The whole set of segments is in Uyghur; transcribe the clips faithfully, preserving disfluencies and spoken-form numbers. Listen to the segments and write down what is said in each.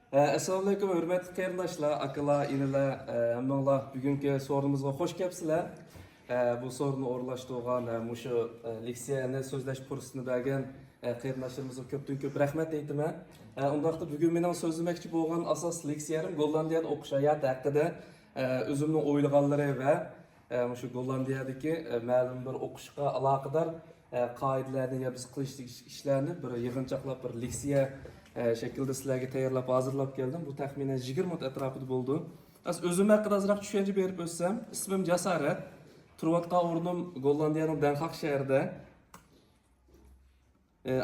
ئەسسالامۇئەلەيكۇم، ھۆرمەتلىك قېرىنداشلار، ئاكىلار، ئىنىلەر، ھەممىڭلار بۈگۈنكى سورۇنىمىزغا خوش كەپسىلەر. بۇ سورۇننى ئورۇنلاشتۇرغان، مۇشۇ لېكسىيەنى سۆزلەش پۇرسىتىنى بەرگەن قېرىنداشلىرىمىزغا كۆپتىن كۆپ رەھمەت ئېيتىمەن. ئۇنداقتا بۈگۈن مېنىڭ سۆزلىمەكچى بولغان ئاساسلىق لېكسىيەم گوللاندىيەدە ئوقۇش ھاياتى ھەققىدە، ئۆزۈمنىڭ ئويلىغانلىرى ۋە مۇشۇ گوللاندىيەدىكى مەلۇم بىر ئوقۇشقا ئالاقىدار قائىدىلەرنى يا بىز قىلىش تېگىشلىك ئىشلارنى بىر يىغىنچاقلاپ، بىر لېكسىيە شەكلىدە سىلەرگە تەييارلاپ ھازىرلاپ كەلدىم. بۇ تەخمىنەن يىگىرمە مىنۇت ئەتراپىدا بولىدۇ. ئەس-، ئۆزۈم ھەققىدە ئازراق چۈشەنچە بېرىپ ئۆتسەم، ئىسمىم جاسارەت. تۇرۇۋاتقان ئورنۇم گوللاندىيەنىڭ دەنخاق شەھىرىدە.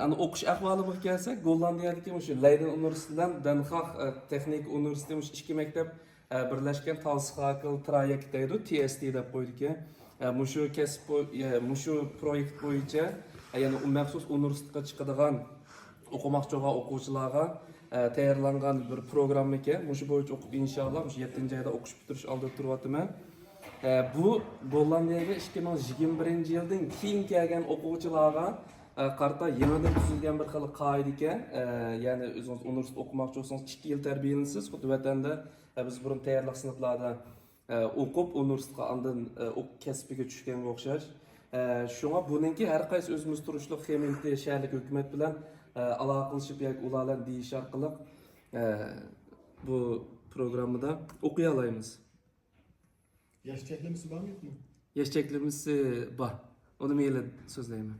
ئانا ئوقۇش ئەھۋالىمغا كەلسەك، گوللاندىيەدىكى مۇشۇ لەيدېن ئۇنىۋېرسىتېتى بىلەن دەنخاق تېخنىكا ئۇنىۋېرسىتېتى مۇشۇ ئىككى مەكتەپ بىرلەشكەن تالسىخاكىل ترايېكت دەيدۇ، تى ئېس تى دەپ قويىدىكەن. مۇشۇ كەسىپ بوي-، مۇشۇ پرويېكت بويىچە يەنى ئۇ مەخسۇس ئۇنىۋېرسىتېتقا چىقىدىغان ئوقۇماقچى بولغان ئوقۇغۇچىلارغا تەييارلانغان بىر پروگراممىكەن. مۇشۇ بويىچە ئوقۇپ، ئىنشاللا مۇشۇ يەتتىنچى ئايدا ئوقۇش پۈتتۈرۈش ئالدىدا تۇرۇۋاتىمەن. ئە، بۇ گوللاندىيەگە ئىككى مىڭ يىگىرمە بىرىنچى يىلدىن كېيىن كەلگەن ئوقۇغۇچىلارغا، ئە، قارىتا يېڭىدىن تۈزۈلگەن بىر خىل قائىدە ئىكەن. ئە، يەنى ئۆزىڭىز ئۇنىۋېرسىتېت ئوقۇماقچى بولسىڭىز، ئىككى يىل تەربىيەلىنىسىز. خۇددى ۋەتەندە، ئە، بىز بۇرۇن تەييارلىق سىنىپلاردا، ئە، ئوقۇپ، ئۇنىۋېرسىتېتقا ئاندىن، ئە، ئوق-، كەسپىگە چۈشكەنگە ئوخشاش. ئە، شۇڭا بۇنىڭكى ھەر قايسى ئۆزىمىز تۇرۇشلۇق خېمىنكى شەھەرلىك ھۆكۈمەت بىلەن، ئە، ئالاقىلىشىپ ياكى ئۇلار بىلەن دېيىش ئارقىلىق، ئە، بۇ پروگراممىدا ئوقۇيالايمىز. ياش چەكلىمىسى بارمۇ، يوقمۇ؟ ياش چەكلىمىسى بار. ئۇنى مەيلى سۆزلەيمەن.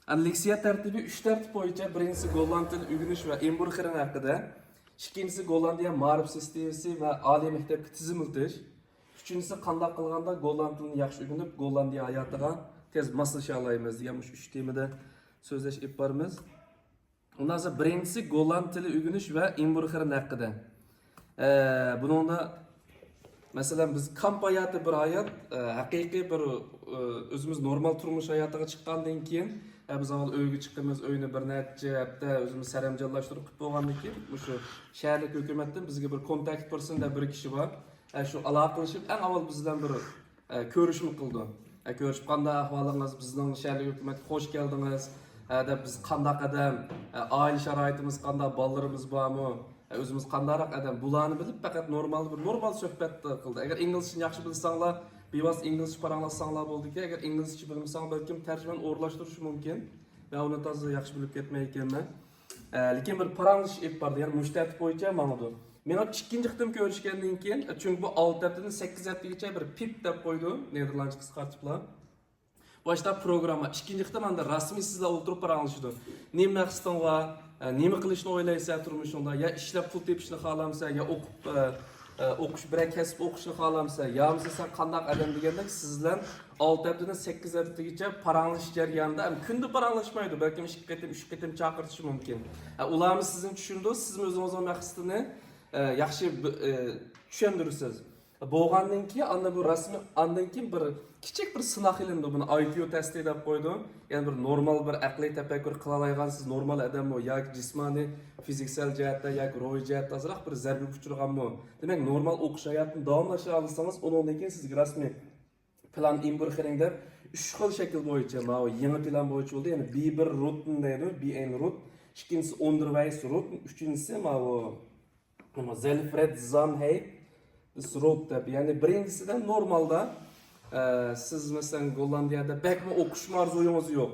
ئەمدى لېكسىيە تەرتىپى ئۈچ تەرتىپ بويىچە، بىرىنچىسى گوللاند تىلى ئۆگىنىش ۋە ئىنبۇرخېرىن ھەققىدە، ئىككىنچىسى گوللاندىيە مائارىپ سىستېمىسى ۋە ئالىي مەكتەپكە تىزىملىتىش، ئۈچىنچىسى قانداق قىلغاندا گوللاند تىلىنى ياخشى ئۆگىنىپ، گوللاندىيە ھاياتىغا تېز ماسلىشالايمىز دېگەن مۇشۇ ئۈچ تېمىدا سۆزلەش ئېلىپ بارىمىز. ئۇنداق بولسا بىرىنچىسى گوللاند تىلى ئۆگىنىش ۋە ئىنبۇرخېرن ھەققىدە. ئە، بۇنىڭدا، مەسىلەن، بىز كامپ ھاياتى بىر ھايات، ئە، ھەقىقىي بىر، ئە، ئۆزىمىز نورمال تۇرمۇش ھاياتىغا چىققاندىن كېيىن، ئە، بىز ئاۋۋال ئۆيگە چىقىمىز، ئۆينى بىر نەچچە ھەپتە ئۆزىمىز سەرەمجانلاشتۇرۇپ قىلىپ بولغاندىن كېيىن، مۇشۇ شەھەرلىك ھۆكۈمەتتىن بىزگە بىر كونتاكت پېرسون دەپ بىر كىشى بار. ئە، شۇ ئالاقىلىشىپ، ئەڭ ئاۋۋال بىز بىلەن بىر ئە، كۆرۈشمۇ قىلىدۇ. ئە، كۆرۈشۈپ، «قانداق ئەھۋالىڭىز؟ بىزنىڭ شەھەرلىك ھۆكۈمەتكە خوش كەلدىڭىز.» ئە، دەپ، «بىز قانداق ئادەم؟ ئە، ئائىلە شارائىتىمىز قانداق؟ بالىلىرىمىز بارمۇ؟ ئە، ئۆزىمىز قانداقراق ئادەم؟» بۇلارنى بىلىپ، پەقەت نورمال بىر، نورمال سۆھبەت قىلدى. ئەگەر ئىنگلىزچىنى ياخشى بىلسەڭلار، بىۋاسىتە ئىنگلىزچە پاراڭلاشساڭلار بولىدىكەن. ئەگەر ئىنگلىزچە بىلمىسەڭ، بەلكىم تەرجىماننى ئورۇنلاشتۇرۇشى مۇمكىن. مەن ئۇنى تازا ياخشى بىلىپ كەتمەيدىكەنمەن. ئە، لېكىن بىر پاراڭلىشىش ئېلىپ باردى. يەنى مۇشۇ تەرتىپ بويىچە ماڭىدۇ. مېڭىپ ئىككىنچى قېتىم كۆرۈشكەندىن كېيىن، چۈنكى بۇ ئالتە ھەپتىدىن سەككىز ھەپتىگىچە بىر پىپ دەپ قويىدۇ، نېدېرلاندچە قىسقارتىپلا. باشتا پروگرامما، ئىككىنچى قېتىم ئاندا رەسمىي سىزلەر ئولتۇرۇپ پاراڭلىشىدۇ. نېمە مەقسىتىڭ بار؟ ئە، نېمە قىلىشنى ئويلايسەن تۇرمۇشۇڭدا؟ يا ئىشلەپ پۇل تېپىشنى خالامسەن؟ يا ئوقۇپ، ئە، ئە، ئوقۇش، بىرەر كەسىپ ئوقۇشنى خالامسەن؟ يا بولمىسا سەن قانداق ئادەم دېگەندەك سىز بىلەن ئالتە ھەپتىدىن سەككىز ھەپتىگىچە پاراڭلىشىش جەريانىدا، ھەم كۈندە پاراڭلاشمايدۇ، بەلكىم ئىككى قېتىم، ئۈچ قېتىم چاقىرتىشى مۇمكىن. ئە، ئۇلارمۇ سىزنى چۈشىنىدۇ، سىزمۇ ئۆزىڭىزنىڭ مەقسىتىنى، ئە، ياخشى بى-، ئە، چۈشەندۈرىسىز. بولغاندىن كېيىن ئاندىن بۇ رەسمىي، ئاندىن كېيىن بىر كىچىك بىر سىناق ئېلىنىدۇ. بۇنى ئاي كيۇ تەستى دەپ قويىدۇ. يەنى بىر نورمال بىر ئەقلىي تەپەككۇر قىلالايدىغان، سىز نورمال ئادەممۇ ياكى جىسمانىي، فىزىكسەل جەھەتتە ياكى روھىي جەھەتتە ئازراق بىر زەربىگە ئۇچرىغانمۇ؟ دېمەك، نورمال ئوقۇش ھاياتىنى داۋاملاشتۇرالىسىڭىز، ئۇنىڭدىن كېيىن سىزگە رەسمىي پىلان ئىنبۇرخېرىڭ دەپ ئۈچ خىل شەكىل بويىچە، ماۋۇ يېڭى پىلان بويىچە بولدى. يەنى بى بىر روتېن دەيدۇ، بى ئەين روت. ئىككىنچىسى ئوندېرۋەيس روت. ئۈچىنچىسى ماۋۇ، ماۋۇ زېلفرېد زانھەي روت دەپ. يەنى بىرىنچىسىدە نورمالدا، ئە، سىز مەسىلەن گوللاندىيەدە بەكمۇ ئوقۇشمۇ ئارزۇيىڭىز يوق.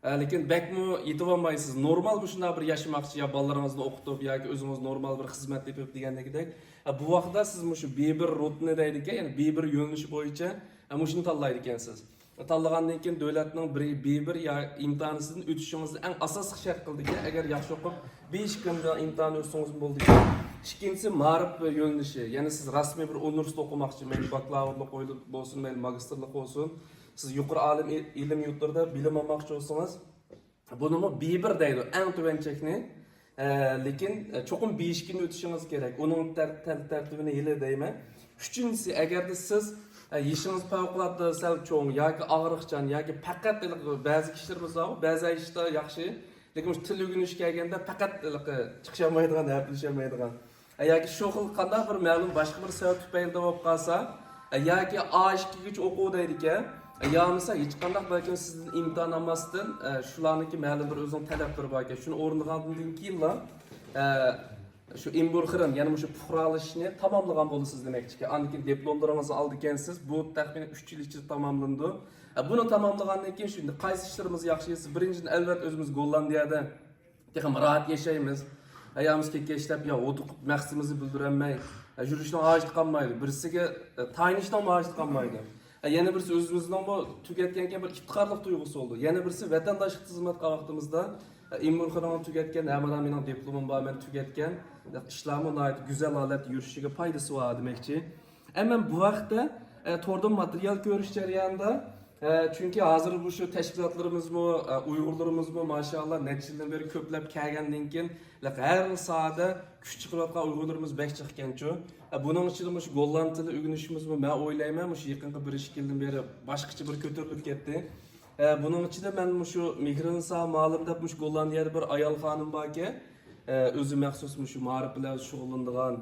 ئە، لېكىن بەكمۇ يېتىۋالمايسىز. نورمال مۇشۇنداق بىر ياشىماقچى، يا بالىلىرىڭىزنى ئوقۇتۇپ ياكى ئۆزىڭىز نورمال بىر خىزمەت تېپىپ دېگەندەكدەك. ئە، بۇ ۋاقىتتا سىز مۇشۇ بى بىر روتىنى دەيدىكەن، يەنى بى بىر يۆنىلىشى بويىچە، ئە، مۇشۇنى تاللايدىكەنسىز. تاللىغاندىن كېيىن دۆلەتنىڭ بىر، بى بىر يا ئىمتىھانىسىدىن ئۆتۈشىڭىزنى ئەڭ ئاساسلىق شەرت قىلىدىكەن. ئەگەر ياخشى ئوقۇپ، بى ئىككى ئىمتىھانى ئۆتسىڭىزمۇ بولىدىكەن. ئىككىنچىسى، مائارىپ يۆنىلىشى. يەنى سىز رەسمىي بىر ئۇنىۋېرسىتېتتا ئوقۇماقچى، مەيلى باكلاۋۇرلۇق بولسۇن، مەيلى ماگىستىرلىق بولسۇن. سىز يۇقىرى ئالىم ئىلىم يۇرتلىرىدا بىلىم ئالماقچى بولسىڭىز، بۇنىمۇ بى بىر دەيدۇ، ئەڭ تۆۋەن چەكنى. ئە، لېكىن، ئە، چوقۇم بى ئىككىنى ئۆتۈشىڭىز كېرەك. ئۇنىڭ تەر-، تەر-، تەرتىپىنى ھېلى دەيمەن. ئۈچىنچىسى، ئەگەردە سىز، ئە، يېشىڭىز پەۋقۇلئاددە سەل چوڭ ياكى ئاغرىقچان ياكى پەقەت ھېلىقى بەزى كىشىلىرىمىز بارغۇ، بەزى ياشتا ياخشى، لېكىن مۇشۇ تىل ئۆگىنىشكە كەلگەندە پەقەت ھېلىقى چىقىشالمايدىغان، ھەپىلىشەلمەيدىغان. ئە، ياكى شۇ خىل قانداق بىر مەلۇم باشقا بىر سەۋەب تۈپەيلىدە بولۇپ قالسا، ئە، ياكى ئا ئىككىگىچە ئوقۇ دەيدىكەن، ئە، يا بولمىسا ھېچقانداق بەلكىم سىزدىن ئىمتىھان ئالماستىن، ئە، شۇلارنىڭكى مەلۇم بىر ئۆزىنىڭ تەلەپلىرى باركەن، شۇنى ئورۇندىغاندىن كېيىنلا، ئە، شۇ ئىمبۇرخېرن، يەنى مۇشۇ پۇقرالىشىشنى تاماملىغان بولىسىز دېمەكچىكەن. ئاندىن كېيىن دىپلوملىرىڭىزنى ئالىدىكەنسىز. بۇ تەخمىنەن ئۈچ يىل ئىچىدە تاماملىنىدۇ. ئە، بۇنى تاماملىغاندىن كېيىن شۇ قايسى ئىشلىرىمىز ياخشى دېسە، بىرىنچىدىن، ئەلۋەتتە، ئۆزىمىز گوللاندىيەدە تېخىمۇ راھەت ياشايمىز. ئايالىمىز كەچلەپ يا ئولتۇرۇپ مەقسىتىمىزنى بىلدۈرەلمەي، ئە، يۈرۈشنىڭ ھاجىتى قالمايدۇ. بىرسىگە، ئە، تايىنىشنىڭمۇ ھاجىتى قالمايدۇ. ئە، يەنە بىرسى ئۆزىمىزنىڭمۇ تۈگەتكەنكەن بىر ئىپتىخارلىق تۇيغۇسى بولىدۇ. يەنە بىرسى ۋەتەنداشلىق خىزمەت قىلغان ۋاقتىمىزدا، ئە، ئىمبۇرخېرننى تۈگەتكەن، ھەممىلا مېنىڭ دىپلومۇم بار، مەن تۈگەتكەن. ئىشلارمۇ ناھايىتى گۈزەل ھالەتتە يۈرۈشىگە پايدىسى بار دېمەكچى. ئە، مەن بۇ ھەقتە، ئە، توردىن ماتېرىيال كۆرۈش جەريانىدا، ئە، چۈنكى ھازىر بۇ شۇ تەشكىلاتلىرىمىزمۇ، ئە، ئۇيغۇرلىرىمىزمۇ ماشائاللا نەچچە يىلدىن بېرى كۆپلەپ كەلگەندىن كېيىن، ھەر ساھەدە كۈچ چىقىرىۋاتقان ئۇيغۇرلىرىمىز بەك جىقكەنچۇ. ئە، بۇنىڭ ئىچىدە مۇشۇ گوللاند تىلى ئۆگىنىشىمىزمۇ، مەن ئويلايمەن، مۇشۇ يېقىنقى بىر ئىككى يىلدىن بېرى باشقىچە بىر كۆتۈرۈلۈپ كەتتى. ئە، بۇنىڭ ئىچىدە مەن مۇشۇ مېھرىنىسا مۇئەللىم دەپ مۇشۇ گوللاندىيەدە بىر ئايال خانىم باركەن. ئە، ئۆزى مەخسۇس مۇشۇ مائارىپ بىلەن شۇغۇللىنىدىغان،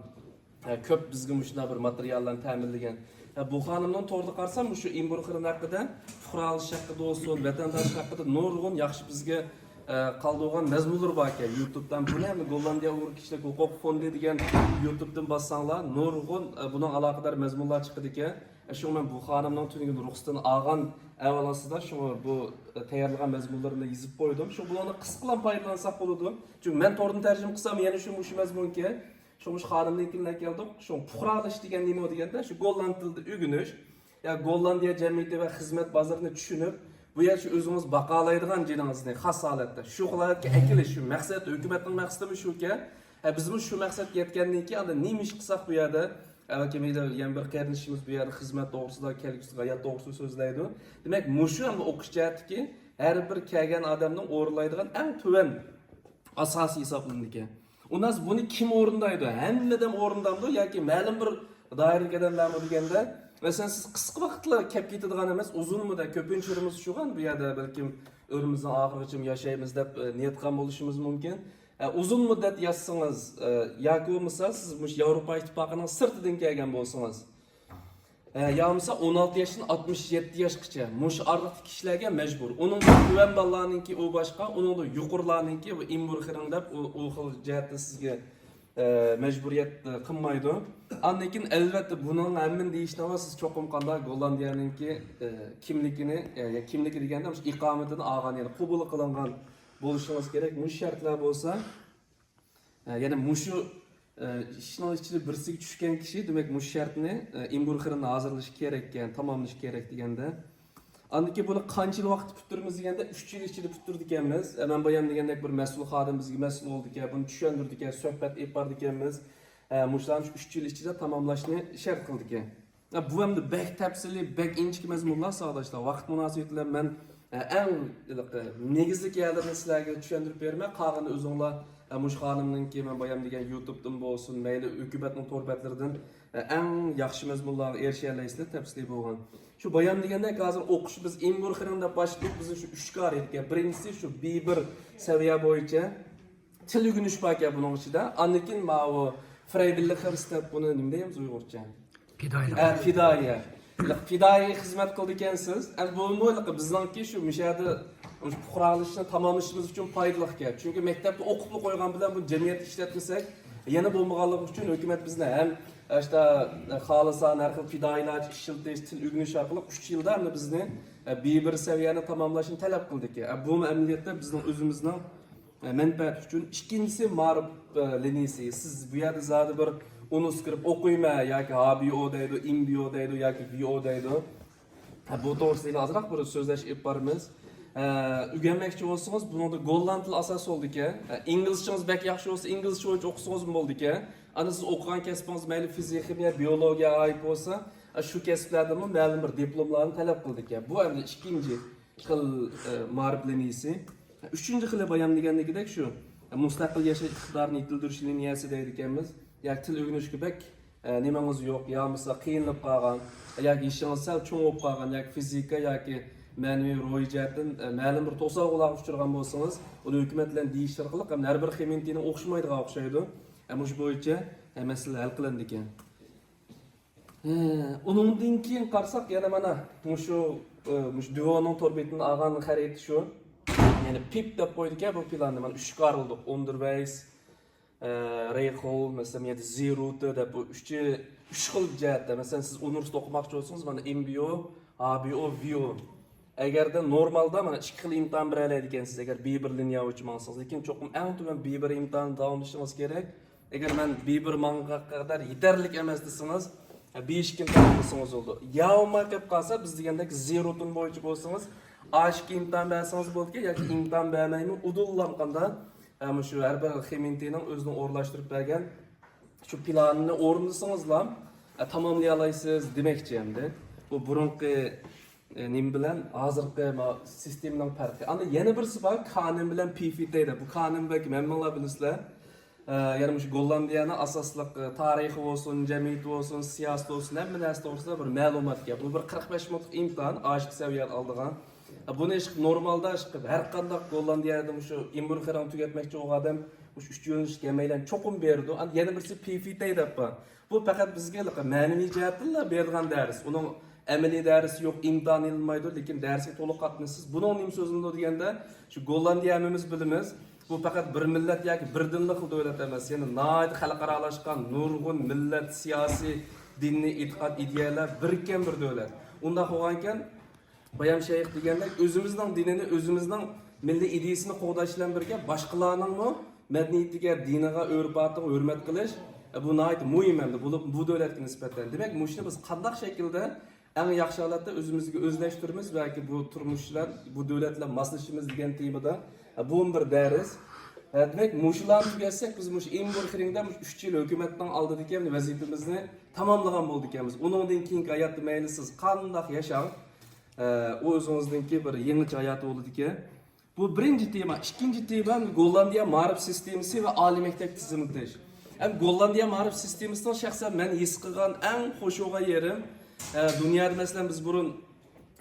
ئە، كۆپ بىزگە مۇشۇنداق بىر ماتېرىياللارنى تەمىنلىگەن. ئە، بۇ خانىمنىڭ توردا قارىسام، مۇشۇ ئىمبۇرخېرن ھەققىدە، پۇقرالىشىش ھەققىدە بولسۇن، ۋەتەنداشلىق ھەققىدە نۇرغۇن ياخشى بىزگە، ئە، قالدۇرغان مەزمۇنلىرى باركەن. يۇتۇبتىن بۇنى ھەم گوللاندىيە ئۇيغۇر كىشىلەر ھوقۇق فوندى دېگەن يۇتۇبتىن باسساڭلار، نۇرغۇن، ئە، بۇنىڭ ئالاقىدار مەزمۇنلار چىقىدىكەن. ئە، شۇڭا مەن بۇ خانىمنىڭ تۈنۈگۈن رۇخسىتىنى ئالغان ئەھۋال ئاستىدا، شۇڭا بۇ، ئە، تەييارلىغان مەزمۇنلىرىنى يېزىپ قويدۇم. شۇ بۇلارنى قىسقىلا پايدىلانساق بولىدۇ. چۈنكى مەن توردىن تەرجىمە قىلسام يەنە شۇ مۇشۇ مەزمۇنكەن. شۇڭا مۇشۇ خانىمنىڭكىنى ئەكەلدۇق. شۇ پۇقرالىشىش دېگەن نېمە دېگەندە، شۇ گوللاند تىلىدا ئۆگىنىش، يا گوللاندىيە جەمئىيىتى ۋە خىزمەت بازىرىنى چۈشىنىپ، بۇ يەردە شۇ ئۆزىڭىز باقالايدىغان جېنىڭىزنى خاس ھالەتتە، شۇ خىل ھالەتكە ئەكېلىش، شۇ مەقسەت، ھۆكۈمەتنىڭ مەقسىتىمۇ شۇكەن. ھە، بىزمۇ شۇ مەقسەتكە يەتكەندىن كېيىن، ئاندىن نېمە ئىش قىلساق بۇ يەردە، بەلكىم يەنە بىر قېرىندىشىمىز بۇ يەردە خىزمەت توغرىسىدا، كەلگۈسىدىكى ھايات توغرىسىدا سۆزلەيدۇ. دېمەك، مۇشۇ ھەم ئوقۇش جەھەتتىكى ھەر بىر كەلگەن ئادەمنىڭ ئورۇنلايدىغان ئەڭ تۆۋەن ئاساسى ھېسابلىنىدىكەن. ئۇنداق بۇنى كىم ئورۇندايدۇ؟ ھەممە ئادەم ئورۇندامدۇ ياكى مەلۇم بىر دائىرىدىكى ئادەملەرمۇ دېگەندە، مەسىلەن، سىز قىسقا ۋاقىتلا كەپ كېتىدىغان ئەمەس، ئۇزۇن مۇددەت، كۆپىنچە ئۆمرىمىز شۇغان بۇ يەردە، بەلكىم ئۆمرىمىزنىڭ ئاخىرىغىچە ياشايمىز دەپ، ئە، نىيەت قىلغان بولۇشىمىز مۇمكىن. ئە، ئۇزۇن مۇددەت ياشىسىڭىز، ئە، ياكى بولمىسا سىز مۇشۇ ياۋروپا ئىتتىپاقىنىڭ سىرتىدىن كەلگەن بولسىڭىز، ئە، يا بولمىسا ئون ئالتە ياشتىن ئاتمىش يەتتە ياشقىچە مۇشۇ ئارىلىقتىكى كىشىلەرگە مەجبۇر. ئۇنىڭدىن تۆۋەن بالىلارنىڭكى ئۇ باشقا، ئۇنىڭدىن يۇقىرىلارنىڭكى ئۇ ئىمبۇرخېرن دەپ ئۇ، ئۇ خىل جەھەتتە سىزگە، ئە، مەجبۇرىيەت، ئە، قىلمايدۇ. ئاندىن كېيىن، ئەلۋەتتە، بۇنىڭ ھەممىنى دېيىشتىن ئاۋۋال سىز چوقۇم قانداق گوللاندىيەنىڭكى، ئە، كىملىكىنى، ئە، يا كىملىكى دېگەندە مۇشۇ ئىقامىتىنى ئالغان، يەنى قوبۇل قىلىنغان بولۇشىڭىز كېرەك. مۇشۇ شەرتلەر بولسا، ئە، يەنى مۇشۇ، ئە، ئىشنىڭ ئىچىدە بىرسىگە چۈشكەن كىشى، دېمەك، مۇشۇ شەرتنى، ئە، ئىمبۇرخېرننى ھازىرلىشى كېرەككەن، تاماملىشى كېرەك دېگەندە. ئاندىن كېيىن بۇنى قانچە يىل ۋاقىتتا پۈتتۈرىمىز دېگەندە، ئۈچ يىل ئىچىدە پۈتتۈرىدىكەنمىز. ئە، مەن بايام دېگەندەك بىر مەسئۇل خادىم بىزگە مەسئۇل بولىدىكەن، بۇنى چۈشەندۈرىدىكەن، سۆھبەت ئېلىپ بارىدىكەنمىز. ئە، مۇشۇلارنى شۇ ئۈچ يىل ئىچىدە تاماملاشنى شەرت قىلىدىكەن. ئە، بۇ ئەمدى بەك تەپسىلىي، بەك ئىنچىكە مەزمۇنلار، ساداشلار. ۋاقىت مۇناسىۋىتى بىلەن مەن، ئە، ئەڭ ھېلىقى نېگىزلىك يەرلىرىنى سىلەرگە چۈشەندۈرۈپ بېرىمەن. قالغىنىنى ئۆزۈڭلار، ئە، مۇشۇ خانىمنىڭكى، مەن بايام دېگەن يۇتۇبتىن بولسۇن، مەيلى ھۆكۈمەتنىڭ تور بەتلىرىدىن، ئە، ئەڭ ياخشى مەزمۇنلارغا ئېرىشەلەيسىلەر، تەپسىلىي بولغان. شۇ بايام دېگەندەك، ھازىر ئوقۇش بىز ئىمبۇرخېرن دەپ باشلىدۇق، بىزنىڭ شۇ ئۈچ كار ئىدىكەن. بىرىنچىسى شۇ بى بىر سەۋىيە بويىچە تىل ئۆگىنىش باركەن بۇنىڭ ئىچىدە. ئاندىن كېيىن ماۋۇ فرايۋىللىخېرس دەپ، بۇنى نېمە دەيمىز ئۇيغۇرچە؟ پىدائىيلىق. ھە، پىدائىيە. پىدائىي خىزمەت قىلىدىكەنسىز. ئەمدى بۇمۇ بىزنىڭكى شۇ مۇشۇ يەردە پۇقرالىشىشنى تاماملىشىمىز ئۈچۈن پايدىلىقكەن. چۈنكى مەكتەپتە ئوقۇپلا قويغان بىلەن بۇ جەمئىيەتتە ئىشلەتمىسەك، يەنە بولمىغانلىقى ئۈچۈن ھۆكۈمەت بىزنى ھەم ئاشتا خالىسا ھەر خىل پىدائىيلارچە ئىشلىتىش، تىل ئۆگىنىش ئارقىلىق ئۈچ يىلدا ئەمدى بىزنى، ئە، بى بىر سەۋىيەنى تاماملاشنى تەلەپ قىلدىكەن. ئە، بۇمۇ ئەمەلىيەتتە بىزنىڭ ئۆزىمىزنىڭ، ئە، مەنپەئەتى ئۈچۈن. ئىككىنچىسى، مائارىپ، ئە، لىنىيىسى. سىز بۇ يەردە زادى بىر ئۇنىسكرىپت ئوقۇيمەن ياكى ھا بى ئو دەيدۇ، ئىم بى ئو دەيدۇ ياكى ۋى ئو دەيدۇ. ھە، بۇ توغرىسىدا ئازراق بىر سۆزلەش ئېلىپ بارىمىز. ھە، ئۆگەنمەكچى بولسىڭىز، بۇنىڭدا گوللاند تىلى ئاساس بولىدىكەن. ھە، ئىنگلىزچىڭىز بەك ياخشى بولسا، ئىنگلىزچە بويىچە ئوقۇسىڭىزمۇ بولىدىكەن. ئەنە سىز ئوقۇغان كەسپىڭىز مەيلى فىزىكا، خىمىيە، بىئولوگىيەگە ئائىت بولسا، ھە، شۇ كەسىپلەردىنمۇ مەلۇم بىر دىپلوملارنى تەلەپ قىلىدىكەن. بۇ ئەمدى ئىككىنچى خىل، ئە، مائارىپ لىنىيىسى. ھە، ئۈچىنچى خىلى بايام دېگەندىكىدەك شۇ، ھە، مۇستەقىل ياشاش ئىقتىدارىنى يېتىلدۈرۈش لىنىيەسى دەيدىكەنمىز. ياكى تىل ئۆگىنىشكە بەك ئە، نېمىڭىز يوق، يا بولمىسا قىينىلىپ قالغان، ياكى يېشىڭىز سەل چوڭىيىپ قالغان، ياكى فىزىكا ياكى مەنىۋى روھىي جەھەتتىن، ئە، مەلۇم بىر توسالغۇلارغا ئۇچرىغان بولسىڭىز، ئۇنى ھۆكۈمەت بىلەن دېيىش ئارقىلىق، ھەم ھەر بىر خىمىنتىنىڭ ئوخشىمايدىغان ئوخشايدۇ. ئە، مۇشۇ بويىچە، ئە، مەسىلە ھەل قىلىنىدىكەن. ئە، ئۇنىڭدىن كېيىن قارىساق، يەنە مانا مۇشۇ، ئە، مۇشۇ دۇئونىڭ تور بېتىدىن ئالغان خەرىتە شۇ. يەنى پىپ دەپ قويدىكەن بۇ پىلاننى. مانا ئۈچ كارلىق، ئوندېرۋەيس، ئە، دەيخوۋ، مەسىلەن، يەنە زىرۇتى دەپ بۇ ئۈچى، ئۈچ خىل جەھەتتە. مەسىلەن، سىز ئۇنىۋېرسىتېتتا ئوقۇماقچى بولسىڭىز، مانا ئېم بى ئو، ھا بى ئو، ۋى ئو. ئەگەردە نورمالدا مانا ئىككى خىل ئىمتىھان بېرەلەيدىكەنسىز، ئەگەر بى بىر لىنىيە بويىچە ماڭسىڭىز. لېكىن چوقۇم ئەڭ تۆۋەن بى بىر ئىمتىھاننى داۋاملىشىڭىز كېرەك. ئەگەر مەن بى بىر ماڭغان قەدەر يېتەرلىك ئەمەس دېسىڭىز، بى ئىككى ئىمتىھان قىلسىڭىز بولىدۇ. يا بولماي قېلىپ قالسا، بىز دېگەندەك زىرۇتىن بويىچە بولسىڭىز، ئا ئىككى ئىمتىھان بەرسىڭىز بولىدىكەن، ياكى ئىمتىھان بەرمەيمۇ ئۇدۇللامغاندا، مۇشۇ ھەر بىر خىل ئىمتىھاننىڭ ئۆزىنىڭ ئورۇنلاشتۇرۇپ بەرگەن شۇ پىلانىنى ئورۇندىسىڭىزلا، ئە، تاماملىيالايسىز دېمەكچى ئەمدى. بۇ بۇرۇنقى، ئە، نېمە بىلەن ھازىرقى ما-، سىستېمىنىڭ پەرقى. ئاندىن يەنە بىرسى بار، كانېن بىلەن پى فى تى دەپ. بۇ كانېن بەلكىم ھەممىڭلار بىلىسىلەر. ئە، يەنە مۇشۇ گوللاندىيەنىڭ ئاساسلىق، ئە، تارىخى بولسۇن، جەمئىيىتى بولسۇن، سىياسىتى بولسۇن، ھەممە نەرسە توغرىسىدا بىر مەلۇمات گەپ. بۇ بىر قىرىق بەش مىنۇتلۇق ئىمتىھان، ئاشىق سەۋىيەدە ئالىدىغان. بۇنى ئىشقىلىپ نورمالدا ئىشقىلىپ ھەر قانداق گوللاندىيەدە مۇشۇ ئېم بىر خىرىڭ تۈگەتمەكچى بولغان ئادەم مۇشۇ ئۈچ يۆنىلىشكە ھەممەيلەن چوقۇم بېرىدۇ. ئاندىن يەنە بىرسى پى فى تى دەپ بار. بۇ پەقەت بىزگە مەنىۋى جەھەتتىنلا بېرىدىغان دەرس. ئۇنىڭ ئەمەلىي دەرسى يوق، ئىمتىھان ئېلىنمايدۇ، لېكىن دەرسكە تولۇق قاتنىشىسىز. بۇنىڭ نېمە سۆزلىنىدۇ دېگەندە، شۇ گوللاندىيە ھەممىمىز بىلىمىز، بۇ پەقەت بىر مىللەت ياكى بىر دىنلىق دۆلەت ئەمەس، يەنە ناھايىتى خەلقئارالاشقان نۇرغۇن مىللەت، سىياسىي، دىنىي ئېتىقاد، ئىدىيەلەر بىرىككەن بىر دۆلەت. ئۇنداق بولغانىكەن، بايام شەيخ دېگەندەك، ئۆزىمىزنىڭ دىنىنى، ئۆزىمىزنىڭ مىللىي ئىدىيىسىنى قوغداش بىلەن بىرگە، باشقىلارنىڭمۇ مەدەنىيىتىگە، دىنىغا، ئۆرپ-ئادىتىگە ھۆرمەت قىلىش، بۇ ناھايىتى مۇھىم ئەمدى، بۇ، بۇ دۆلەتكە نىسبەتەن. دېمەك، مۇشۇنى بىز قانداق شەكىلدە ئەڭ ياخشى ھالەتتە ئۆزىمىزگە ئۆزلەشتۈرىمىز ۋە بۇ تۇرمۇش بىلەن، بۇ دۆلەت بىلەن ماسلىشىمىز دېگەن تېمىدا، بۇمۇ بىر دەرس. دېمەك، مۇشۇلارنى تۈگەتسەك، بىز مۇشۇ ئېم بىر خىرىڭدا مۇشۇ ئۈچ يىل ھۆكۈمەتنىڭ ئالدىدىكى ۋەزىپىمىزنى تاماملىغان بولىدىكەنمىز. ئۇنىڭدىن كېيىنكى ھاياتتا مەيلى سىز قانداق ياشاڭ، ئە، ئۇ ئۆزىڭىزنىڭكى بىر يېڭىچە ھاياتى بولىدىكەن. بۇ بىرىنچى تېما. ئىككىنچى تېما، گوللاندىيە مائارىپ سىستېمىسى ۋە ئالىي مەكتەپ تىزىملىتىش. ھەم گوللاندىيە مائارىپ سىستېمىسىنىڭ شەخسەن مەن ھېس قىلغان ئەڭ خوش بولغان يېرىم، ئە، دۇنيادا، مەسىلەن، بىز بۇرۇن،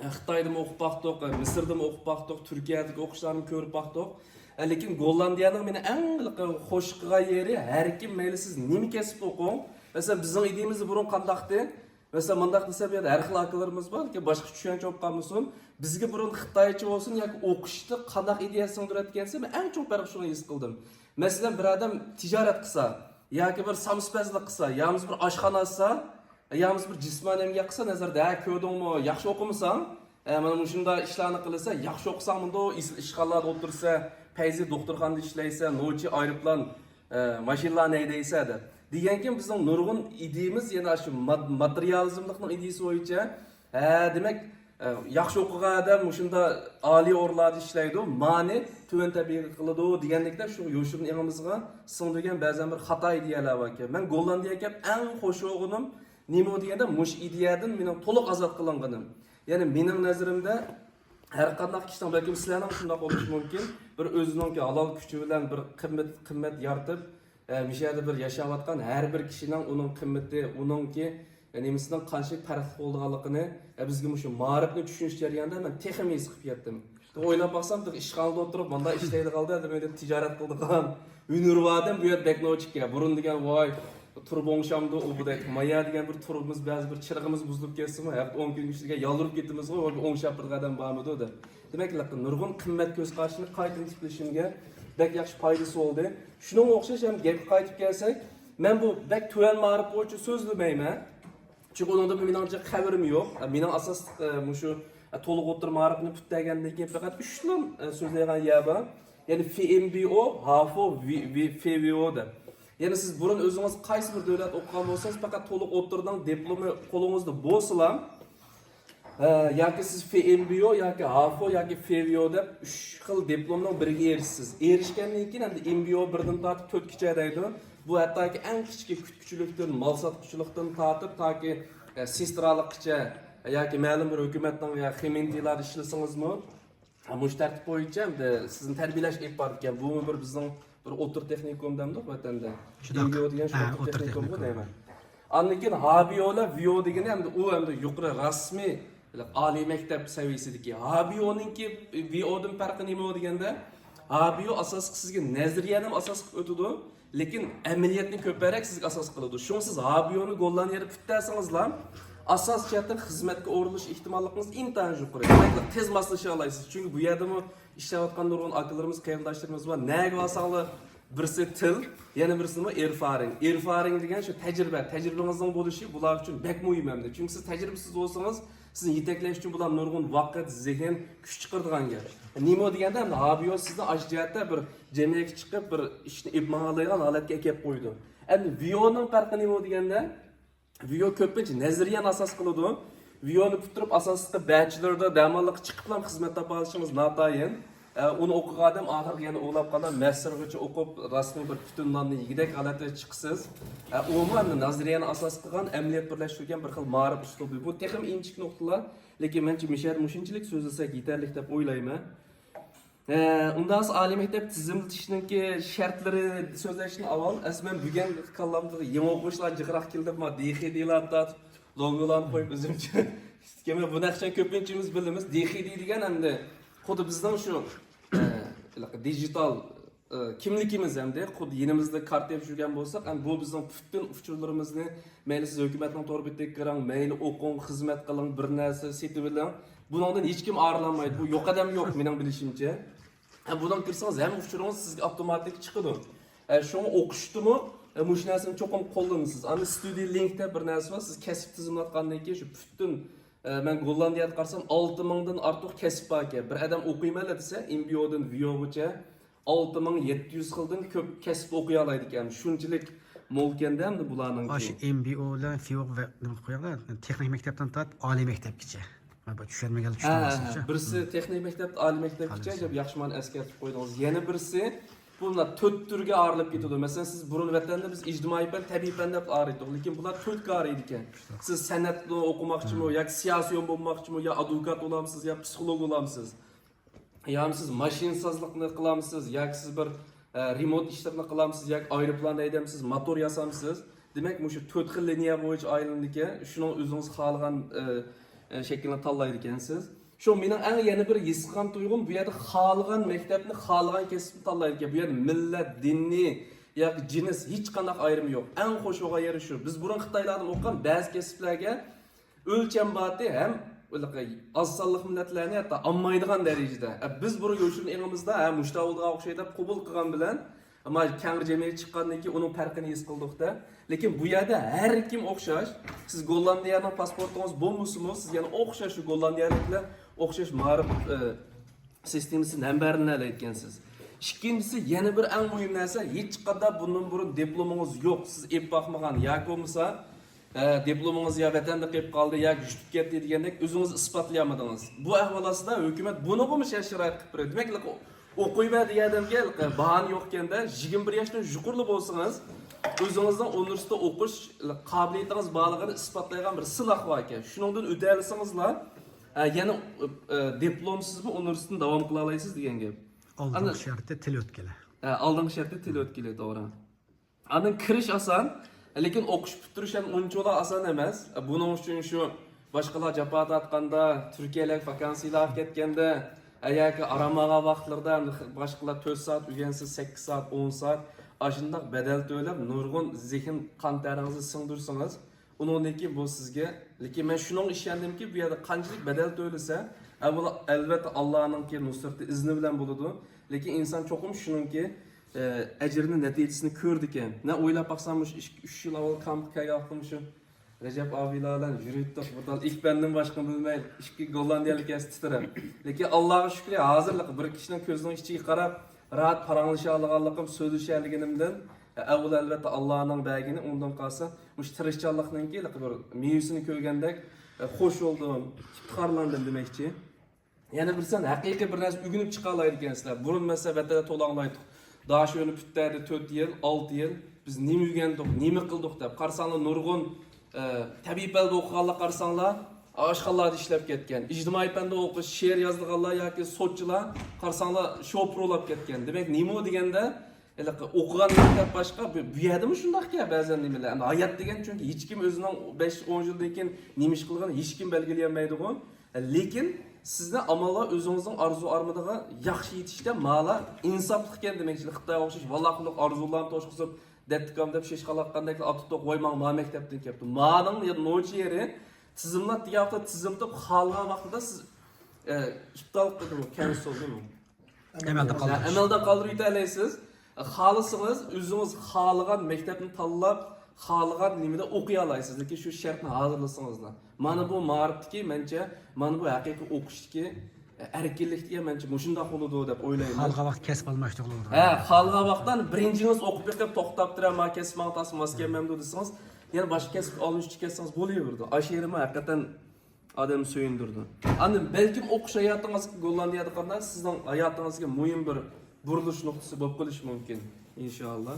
ئە، خىتايدىمۇ ئوقۇپ باقتۇق، ئە، مىسىردىمۇ ئوقۇپ باقتۇق، تۈركىيەدىكى ئوقۇشلارنى كۆرۈپ باقتۇق. ئە، لېكىن گوللاندىيەنىڭ مېنى ئەڭ خوش قىلغان يېرى، ھەر كىم مەيلى سىز نېمە كەسىپ ئوقۇڭ. مەسىلەن، بىزنىڭ ئىدىيىمىزدە بۇرۇن قانداقتى؟ مەسىلەن، مۇنداق دېسە، بۇ يەردە ھەر خىل ئاكىلىرىمىز بار، لېكىن باشقا چۈشەنچە بولۇپ قالمىسۇن. بىزگە بۇرۇن خىتايچە بولسۇن ياكى ئوقۇشتا قانداق ئىدىيە سىڭدۈرەتتىكەنسە، مەن ئەڭ چوڭ پەرق شۇنى ھېس قىلدىم. مەسىلەن، بىر ئادەم تىجارەت قىلسا، ياكى بىر سامسىپەزلىك قىلسا، يا بولمىسا بىر ئاشخانا ئاچسا، يا بولمىسا بىر جىسمانىي ئەمگەك قىلسا، نەزەردە، ھە، كۆردۈڭمۇ، ياخشى ئوقۇمىساڭ، ھە، مانا مۇشۇنداق ئىشلارنى قىلسا، ياخشى ئوقۇساڭ، مۇنداق ئېسىل ئىشخانىلاردا ئولتۇرسا، پەيزى دوختۇرخانىدا ئىشلەيسەن، نوچى ئايروپىلان، ئە، ماشىنىلارنى ھەيدەيسەن دەپ. دېگەنكىن بىزنىڭ نۇرغۇن ئىدىيىمىز يەنە شۇ ماد-، ماتېرىيالىزملىقنىڭ ئىدىيىسى بويىچە، ھە، دېمەك، ئە، ياخشى ئوقۇغان ئادەم مۇشۇنداق ئالىي ئورۇنلاردا ئىشلەيدۇ، مانى تۆۋەن تەبىئىي قىلىدۇ دېگەندەكتە شۇ يوشۇرۇن ئېڭىمىزغا سىڭدۈرگەن بەزەن بىر خاتا ئىدىيەلەر باركەن. مەن گوللاندىيەگە كەپ ئەڭ خوش بولغىنىم نېمە دېگەندە، مۇشۇ ئىدىيەدىن مېنىڭ تولۇق ئازاد قىلىنغىنىم. يەنى مېنىڭ نەزىرىمدە، ھەر قانداق كىشىنىڭ، بەلكىم سىلەرنىڭ شۇنداق بولۇشى مۇمكىن، بىر ئۆزىنىڭكى ھالال كۈچى بىلەن بىر قىممەت، قىممەت يارىتىپ، ئە، مۇشۇ يەردە بىر ياشاۋاتقان ھەر بىر كىشىنىڭ ئۇنىڭ قىممىتى، ئۇنىڭكى، ئە، نېمىسىنىڭ قانچىلىك پەرقلىق بولىدىغانلىقىنى، ئە، بىزگە مۇشۇ مائارىپنى چۈشىنىش جەريانىدا مەن تېخىمۇ ھېس قىلىپ يەتتىم. ئويلاپ باقسام، تېخى ئىشخانىدا ئولتۇرۇپ، مۇنداق ئىشلەيدىغاندا، دېمەيدۇ، تىجارەت قىلىدىغان، ھۈنىرى بار ئادەم بۇ يەردە بەكمۇ ئوچۇقكەن. بۇرۇن دېگەن، ۋاي، تۇرۇبا ئوڭشامدۇ، ئۇ بۇدەك مايا دېگەن بىر تۇرۇبىمىز، بەزى بىر چىرىغىمىز بۇزۇلۇپ كەتسىمۇ، ھەپتە ئون كۈن ئىچىدە يالۋۇرۇپ كېتىمىزغۇ، ۋاي، بىر ئوڭشاپ بېرىدىغان ئادەم بارمىدۇ دەپ. دېمەك، نۇرغۇن قىممەت كۆز قارىشىنى قايتىدىن تىكلىشىمگە بەك ياخشى پايدىسى بولدى. شۇنىڭغا ئوخشاش ھەم گەپكە قايتىپ كەلسەك، مەن بۇ بەك تۆۋەن مائارىپ بويىچە سۆزلىمەيمەن. چۈنكى ئۇنىڭدىن مېنىڭچە خەۋىرىم يوق. مېنىڭ ئاساسلىق، ئە، مۇشۇ، ئە، تولۇق ئوتتۇرا مائارىپنى پۈتتۈرگەندىن كېيىن پەقەت ئۈچ تىللا، ئە، سۆزلەيدىغان يەر بار. يەنى فېئېمبىئو، ھافو، ۋې-، ۋې-، فېۋېئو دەپ. يەنى سىز بۇرۇن ئۆزىڭىز قايسى بىر دۆلەت ئوقۇغان بولسىڭىز، پەقەت تولۇق ئوتتۇرىنىڭ دىپلومى قولىڭىزدا بولسىلا، ئە، ياكى سىز فېئېمبىئو ياكى ھافو ياكى فېۋېئو دەپ ئۈچ خىل دىپلومنىڭ بىرىگە ئېرىشىسىز. ئېرىشكەندىن كېيىن ئەمدى ئېم بى ئو بىردىن تارتىپ تۆتكىچە دەيدۇ. بۇ ھەتتاكى ئەڭ كىچىكى كۈتكۈچىلىكتىن، مال ساتقۇچىلىقتىن تارتىپ تاكى، ئە، سېسترالىققىچە ياكى مەلۇم بىر ھۆكۈمەتنىڭ يا خىمىنتىلاردا ئىشلىسىڭىزمۇ، ھە، مۇشۇ تەرتىپ بويىچە ئەمدى سىزنى تەربىيەلەش ئېلىپ بارىدىكەن. بۇمۇ بىر بىزنىڭ بىر ئوتتۇرا تېخنىكوم دەمدۇق ۋەتەندە. شۇنداق. ئېم بى ئو دېگەن شۇ ھە، ئوتتۇرا ئوتتۇرا تېخنىكومغۇ تېخنىكوم دەيمەن. ئاندىن كېيىن ھا بى ئو بىلەن ۋې ئو دېگىنى ئەمدى ئۇ ئەمدى يۇقىرى رەسمىي ئالىي مەكتەپ سەۋىيەسىدىكى. ھا بى ئونىڭكى ۋې ئودىن پەرقى نېمە دېگەندە، ھا بى ئو ئاساسلىق سىزگە نەزەرىيەنىمۇ ئاساس قىلىپ ئۆتىدۇ، لېكىن ئەمەلىيەتنى كۆپرەك سىزگە ئاساس قىلىدۇ. شۇڭا سىز ھا بى ئونى گوللاندىيەدە پۈتتۈرسىڭىزلا، ئاساسىي جەھەتتىن خىزمەتكە ئورۇنلىشىش ئېھتىماللىقىڭىز ئىنتايىن يۇقىرى. دېمەك، تېز ماسلىشالايسىز. چۈنكى بۇ يەردىمۇ ئىشلەۋاتقان نۇرغۇن ئاكىلىرىمىز، قېرىنداشلىرىمىز بار. نەگە بارساڭلار، بىرسى تىل، يەنە بىرسىمۇ ئېرفارىڭ. ئېرفارىڭ دېگەن شۇ تەجرىبە، تەجرىبىڭىزنىڭ بولۇشى بۇلار ئۈچۈن بەك مۇھىم ئەمدى. چۈنكى سىز تەجرىبىسىز بولسىڭىز، سىزنى يېتەكلەش ئۈچۈن بۇلار نۇرغۇن ۋاقىت، زېھىن، كۈچ چىقىرىدىغان گەپ. نېمە دېگەندە، ئەمدى ھابىيو سىزنى ئاشۇ جەھەتتە بىر جەمئىيەتكە چىقىپ، بىر ئىشنى ئېلىپ ماڭالايدىغان ھالەتكە ئەكەپ قويىدۇ. ئەمدى ۋىيونىڭ پەرقى نېمە دېگەندە، ۋىيو كۆپىنچە نەزەرىيەنى ئاساس قىلىدۇ. ۋىيونى پۈتتۈرۈپ، ئاساسلىقى بەچلېردا دەماللىققا چىقىپلا خىزمەت تاپالىشىڭىز ناتايىن. ئە، ئۇنى ئوقۇغان ئادەم ئاخىرىغا يەنە ئويلاپ قالار، مەستەرگىچە ئوقۇپ، راستىنى بىر پۈتۈن ناننى يېگۈدەك ھالەتتە چىقىسىز. ئە، ئۇمۇ ئەمدى نەزەرىيەنى ئاساس قىلغان، ئەمەلىيەت بىرلەشتۈرگەن بىر خىل مائارىپ ئۇسلۇبى. بۇ تېخىمۇ ئىنچىكە نۇقتىلار، لېكىن مەنچە مىشەدە مۇشۇنچىلىك سۆزلىسەك يېتەرلىك دەپ ئويلايمەن. ھە، ئۇنداق بولسا ئالىي مەكتەپ تىزىملىتىشنىڭكى شەرتلىرى سۆزلەشتىن ئاۋۋال، ئەسلى مەن بۈگۈن كاللامدا يېڭى ئوقۇغۇچىلار جىقراق كېلىدۇ، ما، دېخىدىلار تارتىپ، لوگولارنى قويۇپ ئۆزۈمچە. بۇ نەقشەن كۆپىنچىمىز بىلىمىز. دېخىدى دېگەن ئەمدى خۇددى بىزنىڭ شۇ، ئە، دىجىتال، ئە، كىملىكىمىز ئەمدى. خۇددى يېنىمىزدا كارتا ئېلىپ يۈرگەن بولساق، ئەمدى بۇ بىزنىڭ پۈتۈن ئۇچۇرلىرىمىزنى، مەيلى سىز ھۆكۈمەتنىڭ تور بېتىگە كىرىڭ، مەيلى ئوقۇڭ، خىزمەت قىلىڭ، بىر نەرسە سېتىۋېلىڭ. بۇنىڭدىن ھېچكىم ئارىلانمايدۇ. بۇ يوق ئادەم يوق، مېنىڭ بىلىشىمچە. ھە، بۇنىڭغا كىرسىڭىز، ھەممە ئۇچۇرىڭىز سىزگە ئاپتوماتىك چىقىدۇ. ھە، شۇڭا ئوقۇشتىمۇ، ھە، مۇشۇ نەرسىنى چوقۇم قوللىنىسىز. ئاندىن ستۇدىيە لىنك دەپ بىر نەرسە بار. سىز كەسىپ تىزىملاتقاندىن كېيىن شۇ پۈتۈن، ھە، مەن گوللاندىيەدە قارىسام، ئالتە مىڭدىن ئارتۇق كەسىپ باركەن. بىر ئادەم ئوقۇيمەنلا دېسە، ئېم بى ئو دىن ۋى ئو غىچە ئالتە مىڭ يەتتە يۈز خىلدىن كۆپ كەسىپ ئوقۇيالايدىكەن. شۇنچىلىك مولكەندە ئەمدى بۇلارنىڭكى. ئاشۇ ئېم بى ئو بىلەن ۋى ئو ۋە نېمە قويغان، تېخنىك مەكتەپتىن تارتىپ ئالىي مەكتەپكىچە. مەن بۇ چۈشەنمىگەنلىك ھە، ھە، چۈشەنمىسۇن. بىرسى تېخنىك مەكتەپتە ئالىي مەكتەپكىچە ئالىي دەپ ياخشىمان ئەسكەرتىپ قويدىڭىز. يەنە بىرسى، بۇ مۇنداق تۆت تۈرگە ئايرىلىپ كېتىدۇ. مەسىلەن، سىز بۇرۇن ۋەتەندە بىز ئىجتىمائىي پەن، تەبىئىي پەن دەپ ئايرىيتتۇق. لېكىن بۇلار تۆتكە ئايرىيدىكەن. سىز سەنئەتنى ئوقۇماقچىمۇ، ياكى سىياسىيون بولماقچىمۇ، يا ئادۋوكات بولامسىز، يا پسىخولوگ بولامسىز. يا سىز ماشىنىسازلىقنى قىلامسىز، ياكى سىز بىر، ئە، رېمونت ئىشلىرىنى قىلامسىز، ياكى ئايروپىلان ھەيدەمسىز، موتور ياسامسىز. دېمەك، مۇشۇ تۆت خىل لىنىيە بويىچە ئايلىنىدىكەن. شۇنىڭ ئۆزىڭىز خالىغان، ئە، ئە، شەكىلنى تاللايدىكەنسىز. شۇ مېنىڭ ئەڭ يەنە بىر ھېس قىلغان تۇيغۇم، بۇ يەردە خالىغان مەكتەپنى، خالىغان كەسىپنى تاللايدىكەن. بۇ يەردە مىللەت، دىننى ياكى جىنس ھېچقانداق ئايرىمى يوق. ئەڭ خوش بولغان يېرى شۇ. بىز بۇرۇن خىتايلاردىن ئوقۇغان بەزى كەسىپلەرگە ئۆلچەم باتى ھەم ئاز سانلىق مىللەتلەرنى ھەتتا ئالمايدىغان دەرىجىدە. ئە، بىز بۇرۇن يوشۇرۇن ئېڭىمىزدا، ھە، مۇشۇنداق بولىدىغان ئوخشايدۇ دەپ قوبۇل قىلغان بىلەن، ئەمما كەڭرى جەمئىيەت چىققاندىن كېيىن ئۇنىڭ پەرقىنى ھېس قىلدۇق-دە. لېكىن بۇ يەردە ھەر كىم ئوخشاش. سىز گوللاندىيەنىڭ پاسپورتىڭىز بولمىسىمۇ، سىز يەنە ئوخشاش شۇ گوللاندىيەلىك بىلەن ئوخشاش مائارىپ، ئە، سىستېمىسىدىن ھەمبەرىنى ئەلەيدىكەنسىز. ئىككىنچىسى، يەنە بىر ئەڭ مۇھىم نەرسە، ھېچقانداق بۇندىن بۇرۇن دىپلومىڭىز يوق، سىز ئېلىپ باقمىغان ياكى بولمىسا، ئە، دىپلومىڭىز يا ۋەتەندە قېلىپ قالدى، ياكى يۈتۈپ كەتتى دېگەندەك ئۆزىڭىز ئىسپاتلىيالمىدىڭىز. بۇ ئەھۋال ئاستىدا ھۆكۈمەت بۇنىڭغىمۇ شەرت-شارائىت قىلىپ بېرىدۇ. دېمەك، ئوقۇيمەن دېگەن ئادەمگە باھانە يوقكەندە، يىگىرمە بىر ياشتىن يۇقىرىلا بولسىڭىز، ئۆزىڭىزنىڭ ئۇنىۋېرسىتېتتا ئوقۇش قابىلىيىتىڭىز بارلىقىنى ئىسپاتلايدىغان بىر سىلاھ باركەن. شۇنىڭدىن ئۆتەلىسىڭىزلا، ئە، يەنە، ئە، دىپلومسىزمۇ ئۇنىۋېرسىتېتنى داۋام قىلالايسىز دېگەن گەپ. ئالدىنقى شەرتى تىل ئۆتكىلى. ئە، ئالدىنقى شەرتى تىل ئۆتكىلى، توغرا. ئاندىن كىرىش ئاسان، لېكىن ئوقۇش پۈتتۈرۈش ھەم ئۇنچىۋالا ئاسان ئەمەس. ئە، بۇنىڭ ئۈچۈن شۇ باشقىلار جاپا تارتقاندا، تۈركىيەلەرگە ۋاكانسىيىلارغا كەتكەندە، ئە، ياكى ئارام ئالغان ۋاقىتلىرىدا باشقىلار تۆت سائەت ئۆگەنسە، سەككىز سائەت، ئون سائەت، ئاشۇنداق بەدەل تۆلەپ، نۇرغۇن زېھىن قان تەرىڭىزنى سىڭدۈرسىڭىز، ئۇنىڭدىن كېيىن بۇ سىزگە، لېكىن مەن شۇنىڭغا ئىشەندىمكى، بۇ يەردە قانچىلىك بەدەل تۆلىسە، ئەۋۋال، ئەلۋەتتە، ئاللانىڭكى نۇسرىتى، ئىزنى بىلەن بولىدۇ. لېكىن ئىنسان چوقۇم شۇنىڭكى، ئە، ئەجرىنى، نەتىجىسىنى كۆرىدىكەن. مەن ئويلاپ باقسام، مۇشۇ ئىككى، ئۈچ يىل ئاۋۋال كامپقا كەلگەن ۋاقتىم شۇ رەجەپ ئابىلار بىلەن يۈرۈيتتۇق. بۇ تال ئىككى بەندىمۇ باشقىنى بىلمەي، ئىككى گوللاندىيەلىك كەسىپ تىترەپ. لېكىن ئاللاغا شۈكرى، ھازىرلىق بىر كىشىنىڭ كۆزىنىڭ ئىچىگە قاراپ، راھەت پاراڭلىشالىغانلىقىم، سۆزلىشەلىگىنىمدىن، ئەۋۋەل ئەلۋەتتە ئاللانىڭ بەرگىنى، ئۇندىن قالسا مۇشۇ تىرىشچانلىقنىڭكى بىر مېۋىسىنى كۆرگەندەك، خوش بولدۇم، ئىپتىخارلاندىم دېمەكچى. يەنە بىرسى، ھەقىقىي بىر نەرسە ئۆگىنىپ چىقالايدىكەنسىلەر. بۇرۇن مەسىلەن ۋەتەندە تولا ئاڭلايتتۇق، داشۆنى پۈتتۈردى تۆت يىل، ئالتە يىل، بىز نېمە ئۆگەندۇق، نېمە قىلدۇق دەپ. قارىساڭلار نۇرغۇن، ئە، تەبىئىي پەندە ئوقۇغانلار قارىساڭلار، ئاشخانىلاردا ئىشلەپ كەتكەن. ئىجتىمائىي پەندە ئوقۇش، شېئىر يازىدىغانلار ياكى سوتچىلار قارىساڭلار شوپۇر ئولاپ كەتكەن. دېمەك، نېمە ئۇ دېگەندە، ھېلىقى ئوقۇغان مەكتەپ باشقا، بۇ، بۇ يەردىمۇ شۇنداقكەن بەزەن نېمىلەر. ئەمدى ھايات دېگەن، چۈنكى ھېچكىم ئۆزىنىڭ بەش، ئون يىلدىن كېيىن نېمە ئىش قىلغىنىنى ھېچكىم بەلگىلىيەلمەيدىغۇ. لېكىن سىزنى ئامانلا ئۆزىڭىزنىڭ ئارزۇ ئارمىنىغا ياخشى يېتىشتە مالا ئىنساپلىقكەن دېمەكچىلىك. خىتايغا ئوخشاش ۋالاقلىق ئارزۇلارنى توشقۇزۇپ، دەتتىكام دەپ شىشقالاققاندەك ئاتىتۇق، ۋاي ماڭا ما مەكتەپتىن كەپتۇ. مانىڭ يا نوچى يېرى تىزىملات دېگەن ۋاقىتتا تىزىملىتىپ خالىغان ۋاقتىدا سىز، ئە، ئىپتال قىلدىمۇ، كەنسىل دېمۇ. ئەمەلدە قالدۇرۇش. ئەمەلدە قالدۇرۇۋېتەلەيسىز. خالىسىڭىز، ئۆزىڭىز خالىغان مەكتەپنى تاللاپ، خالىغان نېمىدە ئوقۇيالايسىز، لېكىن شۇ شەرتنى ھازىرلىسىڭىزلا. مانا بۇ مائارىپتىكى، مەنچە، مانا بۇ ھەقىقىي ئوقۇشتىكى ئەركىنلىك دېگەن، مەنچە، مۇشۇنداق بولىدۇ دەپ ئويلايمەن. خالىغان ۋاقىت كەسىپ ئالماشتۇرغىلى بولىدۇ. ھە، خالىغان ۋاقىتتا بىرىنچى يىلىڭىز ئوقۇپ بېقىپ توختاپ تۇرە، ما كەسىپ ماڭا تاس ماس كەلمەمدۇ دېسىڭىز، يەنە باشقا كەسىپكە ئالمىشىپ كەتسىڭىز بولۇۋېرىدۇ. ئاشۇ يېرىمۇ ھەقىقەتەن ئادەمنى سۆيۈندۈرىدۇ. ئاندىن بەلكىم ئوقۇش ھاياتىڭىز گوللاندىيەدە قانداق سىزنىڭ ھاياتىڭىزدىكى مۇھىم بىر بۇرۇلۇش نۇقتىسى بولۇپ قېلىشى مۇمكىن، ئىنشائاللا.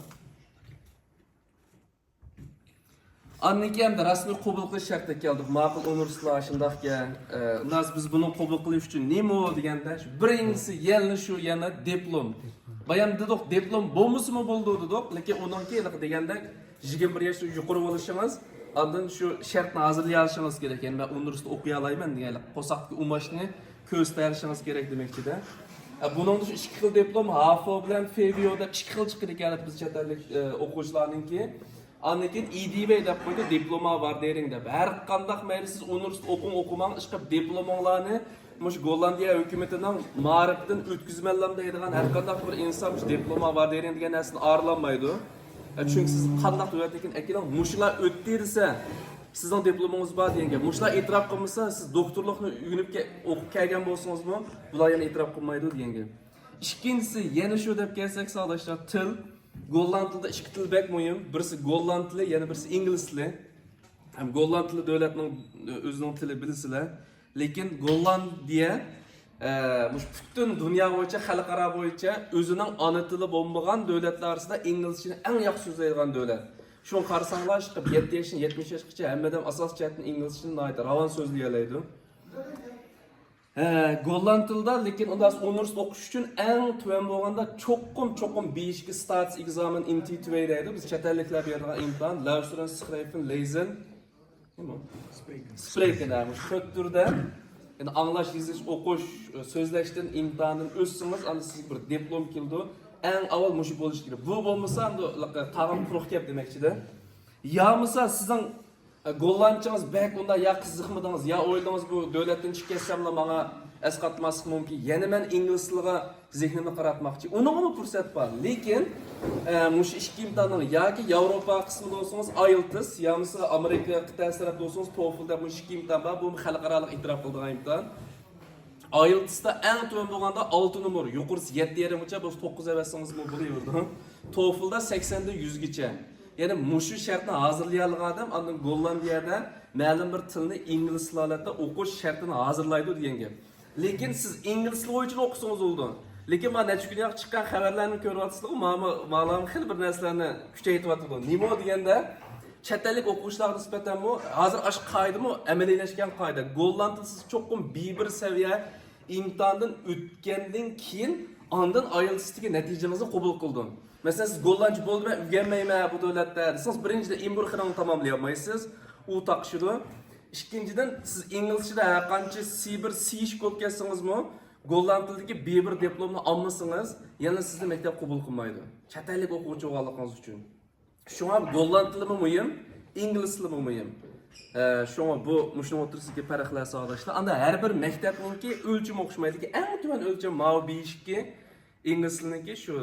ئاندىن كېيىن ئەمدى رەسمىي قوبۇل قىلىش شەرتىگە كەلدۇق. ماقۇل، ئۇنىۋېرسىتېتلار شۇنداقكەن. ئە، ئۇنداق بىز بۇنى قوبۇل قىلىش ئۈچۈن نېمە دېگەندە، شۇ بىرىنچىسى يەنە شۇ، يەنە دىپلوم. بايام دېدۇق، دىپلوم بولمىسىمۇ بولىدۇ دېدۇق، لېكىن ئۇنىڭكى ھېلىقى دېگەندەك يىگىرمە بىر ياشتىن يۇقىرى بولۇشىڭىز، ئاندىن شۇ شەرتنى ھازىرلىيالىشىڭىز كېرەك. يەنى مەن ئۇنىۋېرسىتېتتا ئوقۇيالايمەن دېگەنلىك قورساقتىكى ئۇماچنى كۆرسىتەلىشىڭىز كېرەك دېمەكچىدە. ئە، بۇنىڭدا شۇ ئىككى خىل دىپلوم، ھافو بىلەن فېۋيو دەپ ئىككى خىل چىقىدىكەن بىز چەت ئەللىك، ئە، ئوقۇغۇچىلارنىڭكى. ئاندىن كېيىن ئىدىۋەي دەپ قويدى، دىپلوما ۋاردېرىڭ دەپ. ھەر قانداق مەيلى سىز ئۇنىۋېرسىتېت ئوقۇڭ ئوقۇماڭ، ئىشقىلىپ دىپلومىڭلارنى مۇشۇ گوللاندىيە ھۆكۈمىتىنىڭ مائارىپتىن ئۆتكۈزىمەنلەم دەيدىغان ھەر قانداق بىر ئىنسان مۇشۇ دىپلوما ۋاردېرىڭ دېگەن نەرسىدىن ئايرىلالمايدۇ. ئە، چۈنكى سىز قانداق دۆلەتتىن ئەكېلىڭ، مۇشۇلار ئۆتتى دېسە، سىزنىڭ دىپلومىڭىز بار دېگەن گەپ. مۇشۇلار ئېتىراپ قىلمىسا، سىز دوكتورلۇقنى ئۆگىنىپ كە-، ئوقۇپ كەلگەن بولسىڭىزمۇ، بۇلار يەنە ئېتىراپ قىلمايدۇ دېگەن گەپ. ئىككىنچىسى، يەنە شۇ دەپ كەلسەك، ساۋاقداشلار، تىل. گوللاند تىلىدا ئىككى تىل بەك مۇھىم. بىرسى گوللاند تىلى، يەنە بىرسى ئىنگلىز تىلى. ھەم گوللاند تىلى دۆلەتنىڭ ئۆزىنىڭ تىلى، بىلىسىلەر. لېكىن گوللاندىيە، ئە، مۇشۇ پۈتۈن دۇنيا بويىچە، خەلقئارا بويىچە ئۆزىنىڭ ئانا تىلى بولمىغان دۆلەتلەر ئارىسىدا ئىنگلىزچىنى ئەڭ ياخشى سۆزلەيدىغان دۆلەت. شۇڭا قارىساڭلار، ئىشقىلىپ، يەتتە ياشتىن يەتمىش ياشقىچە ھەممە ئادەم ئاساسىي جەھەتتىن ئىنگلىزچىنى ناھايىتى راۋان سۆزلىيەلەيدۇ. ھە، گوللاند تىلىدا، لېكىن ئۇنداق ئۇنىۋېرسىتېت ئوقۇش ئۈچۈن ئەڭ تۆۋەن بولغاندا چوقۇم، چوقۇم بى ئىككى ستاتس ئېگزامېن ئىن تى تۋەي دەيدۇ. بىز چەت ئەللىكلەر بېرىدىغان ئىمتىھان، لەۋسۇرەن سىخرەيفىن لەيزىن. نېمە؟ سپرېكېن، ھە، مۇشۇ تۆت تۈردە. يەنى ئاڭلاش، يېزىش، ئوقۇش، سۆزلەشتىن ئىمتىھاندىن ئۆتسىڭىز، ئاندىن سىزگە بىر دىپلوم كېلىدۇ. ئەڭ ئاۋۋال مۇشۇ بولۇشى كېرەك. بۇ بولمىسا، ئەمدى قاغان قۇرۇق گەپ دېمەكچىدە. يا بولمىسا سىزنىڭ، ئە، گوللاندچىڭىز بەك ئۇنداق يا قىزىقمىدىڭىز، يا ئويلىدىڭىز، بۇ دۆلەتتىن چىقىپ كەتسەملا ماڭا ئەسقاتماسلىقى مۇمكىن. يەنە مەن ئىنگلىز تىلىغا زېھنىمنى قاراتماقچى. ئۇنىڭغىمۇ پۇرسەت بار. لېكىن، ئە، مۇشۇ ئىككى ئىمتىھاننىڭ ياكى ياۋروپا قىسمىدا بولسىڭىز ئايېلتىس، يا بولمىسا ئامېرىكا قىتئەسى تەرەپتە بولسىڭىز توفل دەپ مۇشۇ ئىككى ئىمتىھان بار. بۇمۇ خەلقئارالىق ئېتىراپ قىلىدىغان ئىمتىھان. ئايېلتىستا ئەڭ تۆۋەن بولغاندا ئالتە نومۇر، يۇقىرىسى يەتتە يېرىمغىچە، بولسا توققۇز ئەۋەتسىڭىزمۇ بولۇۋېرىدۇ. توفلدا سەكسەندىن يۈزگىچە. يەنى مۇشۇ شەرتنى ھازىرلىيالىغان ئادەم ئاندىن گوللاندىيەدە مەلۇم بىر تىلنى ئىنگلىز تىلى ھالەتتە ئوقۇش شەرتىنى ھازىرلايدۇ دېگەن گەپ. لېكىن سىز ئىنگلىز تىلى بويىچە ئوقۇسىڭىز بولىدۇ. لېكىن مانا نەچچە كۈن ياق چىققان خەۋەرلەرنى كۆرۈۋاتىسىزغۇ، ماما، مالام خېلى بىر نەرسىلەرنى كۈچەيتىۋاتىدۇ. نېمە دېگەندە، چەت ئەللىك ئوقۇغۇچىلارغا نىسبەتەنمۇ ھازىر ئاشۇ قائىدىمۇ ئەمەلىيلەشكەن قائىدە. گوللاند تىلى سىز چوقۇم بى بىر سەۋىيە ئىمتىھاندىن ئۆتكەندىن كېيىن ئاندىن ئايېلتىستىكى نەتىجىڭىزنى قوبۇل قىلىدۇ. مەسىلەن، سىز گوللاندچە بولدى، مەن ئۆگەنمەيمەن بۇ دۆلەتتە دېسىڭىز، بىرىنچىدىن، ئىمبۇرخېرنى تاماملىيالمايسىز، ئۇ تاقىشىدۇ. ئىككىنچىدىن، سىز ئىنگلىزچىدە ھەرقانچە سى بىر، سى ئىككى بولۇپ كەتسىڭىزمۇ، گوللاند تىلىدىكى بى بىر دىپلومنى ئالمىسىڭىز، يەنە سىزنى مەكتەپ قوبۇل قىلمايدۇ، چەت ئەللىك ئوقۇغۇچى بولغانلىقىڭىز ئۈچۈن. شۇڭا گوللاند تىلىمۇ مۇھىم، ئىنگلىز تىلىمۇ مۇھىم. ئە، شۇڭا بۇ، مۇشۇنىڭ ئوتتۇرىسىدىكى پەرقلەر ساۋاقداشلار. ئاندا ھەر بىر مەكتەپنىڭكى ئۆلچىمى ئوخشىمايدۇ. ئەڭ تۆۋەن ئۆلچەم ماۋۇ بى ئىككى، ئىنگلىز تىلىنىڭكى شۇ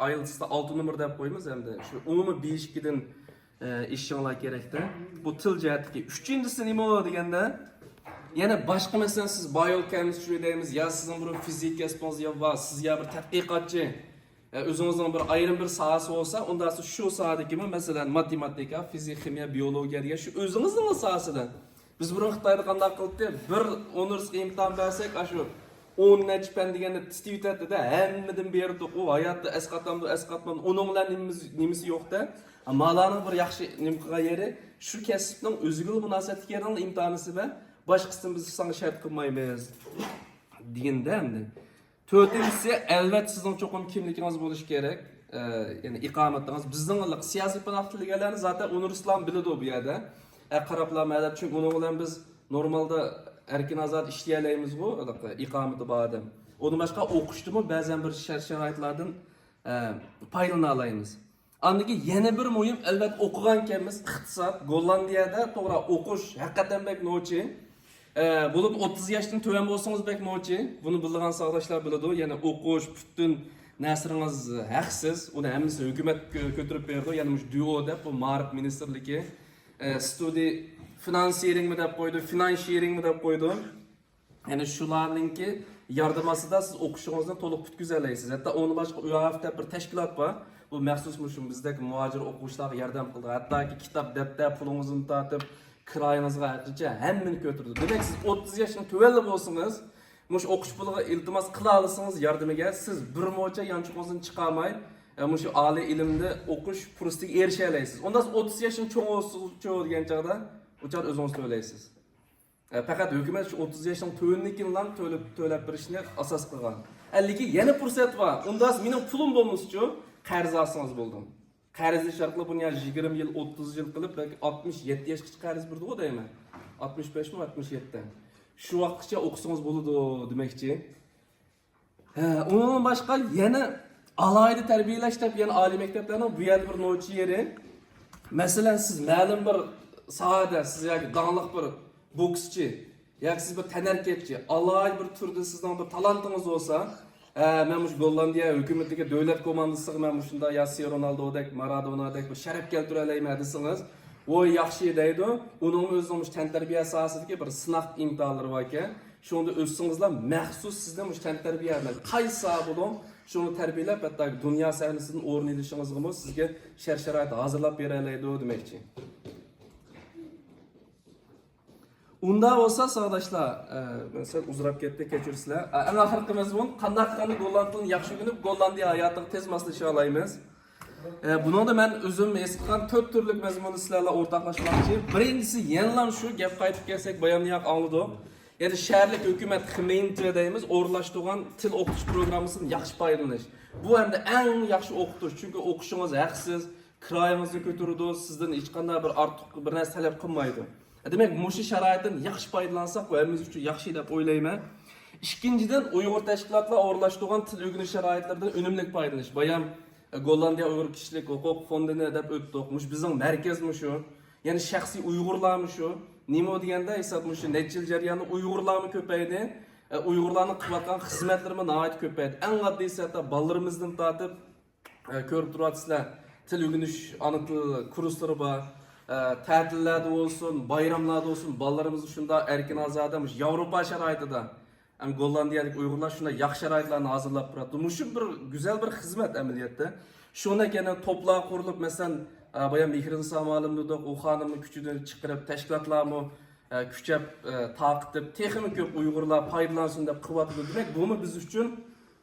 ئايېلتىستا ئالتە نومۇر دەپ قويىمىز ھەمدە شۇ ئومۇمىي بى ئىككىدىن، ئە، ئېشىشىڭلار كېرەكتە. بۇ تىل جەھەتتىكى. ئۈچىنچىسى نېمە دېگەندە، يەنە باشقا، مەسىلەن، سىز بايوكېمىسترى دەيمىز، يا سىزنىڭ بىر فىزىك كەسپىڭىز يا بار، سىز يا بىر تەتقىقاتچى، ئە، ئۆزىڭىزنىڭ بىر ئايرىم بىر ساھەسى بولسا، ئۇنداق شۇ ساھەدىكىمۇ، مەسىلەن، ماتېماتىكا، فىزىك، خىمىيە، بىيولوگىيە دېگەن شۇ ئۆزىڭىزنىڭ ساھەسىدە. بىز بۇرۇن خىتايدا قانداق قىلاتتى؟ بىر ئۇنىۋېرسىتېتقا ئىمتىھان بەرسەك، ئاشۇ ئون نەچچە پەن دېگەننى تىتىۋېتەتتى-دە، ھەممىدىن بېرىدۇق. ئۇ ھاياتتا ئەسقاتامدۇ، ئەسقاتمامدۇ، ئۇنىڭ بىلەن نېمىمىز، نېمىسى يوق-دە. مالارنىڭ بىر ياخشى نېمە قىلغان يېرى، شۇ كەسىپنىڭ ئۆزىگىلا مۇناسىۋەتلىك يېرىنىڭلا ئىمتىھانى بەر، باشقىسىنى بىز ساڭا شەرت قىلمايمىز دېگەندە ئەمدى. تۆتىنچىسى، ئەلۋەتتە سىزنىڭ چوقۇم كىملىكىڭىز بولۇشى كېرەك. ئە، يەنى ئىقامىتىڭىز. بىزنىڭ سىياسىي پاناھ تىلىگەنلەرنى زاتەن ئۇنىۋېرسىتېتلارمۇ بىلىدۇ بۇ يەردە. ئە، قاراپلا مەدەپ، چۈنكى ئۇنىڭ بىلەن بىز نورمالدا ئەركىن ئازاد ئىشلىيەلەيمىزغۇ، ئىقامىتى بار ئادەم. ئۇندىن باشقا ئوقۇشتىمۇ بەزەن بىر شەرت-شارائىتلاردىن، ئە، پايدىلىنالايمىز. ئاندىن كېيىن يەنە بىر مۇھىم، ئەلۋەتتە، ئوقۇغانكەنمىز ئىقتىساد. گوللاندىيەدە توغرا ئوقۇش ھەقىقەتەن بەك نوچى. ئە، بولۇپمۇ ئوتتۇز ياشتىن تۆۋەن بولسىڭىز بەك نوچى. بۇنى بىلىدىغان ساۋاقداشلار بىلىدۇ. يەنى ئوقۇش، پۈتۈن نەرسىلىرىڭىز ھەقسىز، ئۇنى ھەممىسىنى ھۆكۈمەت كۆ-، كۆتۈرۈپ بېرىدۇ. يەنە مۇشۇ دۇئو دەپ، بۇ مائارىپ مىنىستىرلىكى، ئە، ستۇدى فىنانسىرىڭمۇ دەپ قويىدۇ، فىنانسىرىڭمۇ دەپ قويىدۇ. يەنى شۇلارنىڭكى ياردىمى ئاستىدا سىز ئوقۇشىڭىزنى تولۇق پۈتكۈزەلەيسىز. ھەتتا ئۇنىڭ باشقا ئۇ ئاي ئېف دەپ بىر تەشكىلات بار. بۇ مەخسۇس مۇشۇ بىزدەك مۇھاجىر ئوقۇغۇچىلارغا ياردەم قىلىدۇ. ھەتتاكى كىتاب، دەپتەر، پۇلىڭىزدىن تارتىپ، كىرايىڭىزغا ھەققىچە ھەممىنى كۆتۈرىدۇ. دېمەك، سىز ئوتتۇز ياشتىن تۆۋەنلا بولسىڭىز، مۇشۇ ئوقۇش پۇلىغا ئىلتىماس قىلالىسىڭىز ياردىمىگە، سىز بىر موچە يانچۇقىڭىزدىن چىقارماي، ئە، مۇشۇ ئالىي ئىلىمدە ئوقۇش پۇرسىتىگە ئېرىشەلەيسىز. ئۇنداق ئوتتۇز ياشتىن چوڭ بولسىچۇ دېگەن چاغدا، ئۇ چاغدا ئۆزىڭىز تۆلەيسىز. ئە، پەقەت ھۆكۈمەت شۇ ئوتتۇز ياشنىڭ تۆۋىنىدىكىلا تۆلەپ، تۆلەپ بېرىشنى ئاساس قىلغان. ئە، لېكىن يەنە پۇرسەت بار. ئۇنداق مېنىڭ پۇلۇم بولمىسىچۇ، قەرز ئالسىڭىز بولدى. قەرز ئېلىش ئارقىلىق بۇنى يا يىگىرمە يىل، ئوتتۇز يىل قىلىپ، بەلكى ئاتمىش يەتتە ياشقىچە قەرز بېرىدىغۇ دەيمەن. ئاتمىش بەشمۇ، ئاتمىش يەتتە. شۇ ۋاقىتقىچە ئوقۇسىڭىز بولىدۇ دېمەكچى. ھە، ئۇنىڭدىن باشقا يەنە ئالاھىدە تەربىيەلەش دەپ يەنە ئالىي مەكتەپلەرنىڭ بۇ يەردە بىر نوچى يېرى. مەسىلەن، سىز مەلۇم بىر ساھەدە، سىز ياكى داڭلىق بىر بوكسچى، ياكى سىز بىر تەنھەرىكەتچى، ئالاھىدە بىر تۈردە سىزنىڭ بىر تالانتىڭىز بولسا، ھە، مەن مۇشۇ گوللاندىيە ھۆكۈمىتىدىكى دۆلەت كوماندىسىغا مەن مۇشۇنداق يا سى رونالدودەك، مارادونادەك بىر شەرەپ كەلتۈرەلەيمەن دېسىڭىز، ۋوي ياخشى دەيدۇ. ئۇنىڭمۇ ئۆزىنىڭ مۇشۇ تەنتەربىيە ساھەسىدىكى بىر سىناق ئىمتىھانلىرى باركەن. شۇنىڭدا ئۆتسىڭىزلا مەخسۇس سىزنى مۇشۇ تەنتەربىيە بىلەن قايسى ساھە بولۇڭ، شۇنى تەربىيەلەپ، ھەتتا دۇنيا سەھنىسىدىن ئورۇن ئېلىشىڭىزغىمۇ سىزگە شەرت-شارائىت ھازىرلاپ بېرەلەيدۇ دېمەكچى. ئۇنداق بولسا، ساۋاقداشلار، ئە، مەن سەل ئۇزىراپ كەتتى، كەچۈرسىلەر. ئە، ئەڭ ئاخىرقى مەزمۇن، قانداق قىلغاندا گوللاند تىلىنى ياخشى ئۆگىنىپ، گوللاندىيە ھاياتىغا تېز ماسلىشالايمىز؟ ئە، بۇنىڭدا مەن ئۆزۈم ھېس قىلغان تۆت تۈرلۈك مەزمۇننى سىلەر بىلەن ئورتاقلاشماقچى. بىرىنچىسى، يەنىلا شۇ گەپ قايتىپ كەلسەك، بايامنى ياق ئاڭلىدۇق. يەنى شەھەرلىك ھۆكۈمەت خمېينتې دەيمىز، ئورۇنلاشتۇرغان تىل ئوقۇتۇش پروگراممىسىدىن ياخشى پايدىلىنىش. بۇ ئەمدى ئەڭ ياخشى ئوقۇتۇش، چۈنكى ئوقۇشىڭىز ھەقسىز، كىرايىڭىزنى كۆتۈرىدۇ، سىزدىن ھېچقانداق بىر ئارتۇق بىر نەرسە تەلەپ قىلمايدۇ. دېمەك، مۇشۇ شارائىتتىن ياخشى پايدىلانساق، بۇ ھەممىمىز ئۈچۈن ياخشى دەپ ئويلايمەن. ئىككىنچىدىن، ئۇيغۇر تەشكىلاتلار ئورۇنلاشتۇرغان تىل ئۆگىنىش شارائىتلىرىدىن ئۈنۈملۈك پايدىلىنىش. بايام، ئە، گوللاندىيە ئۇيغۇر كىشىلىك ھوقۇق فوندىنى دەپ ئۆتتۇق. مۇشۇ بىزنىڭ مەركەز مۇشۇ. يەنى شەخسىي ئۇيغۇرلار مۇشۇ. نېمە دېگەندە، ھېساب مۇشۇ نەچچە يىل جەريانىدا ئۇيغۇرلارمۇ كۆپەيدى. ئە، ئۇيغۇرلارنىڭ قىلىۋاتقان خىزمەتلىرىمۇ ناھايىتى كۆپەيدى. ئەڭ ئاددىيسى، ھەتتا بالىلىرىمىزدىن تارتىپ، ئە، كۆرۈپ تۇرۇۋاتىسىلەر، تىل ئۆگىنىش ئانا تىل كۇرسلىرى بار. ئە، تەتىللەردە بولسۇن، بايراملاردا بولسۇن، بالىلىرىمىزنى شۇنداق ئەركىن ئازادە مۇشۇ ياۋروپا شارائىتىدا، ھەم گوللاندىيەلىك ئۇيغۇرلار شۇنداق ياخشى شارائىتلارنى ھازىرلاپ تۇراتتى. مۇشۇ بىر گۈزەل بىر خىزمەت ئەمەلىيەتتە. شۇنداق يەنە توپلار قۇرۇلۇپ، مەسىلەن، ئە، بايام مېھرىنىسا مۇئەللىم دېدۇق، ئۇ خانىمنى كۈچىدىن چىقىرىپ، تەشكىلاتلارمۇ، ئە، كۈچەپ، ئە، تارقىتىپ، تېخىمۇ كۆپ ئۇيغۇرلار پايدىلانسۇن دەپ قىلىۋاتىدۇ. دېمەك، بۇمۇ بىز ئۈچۈن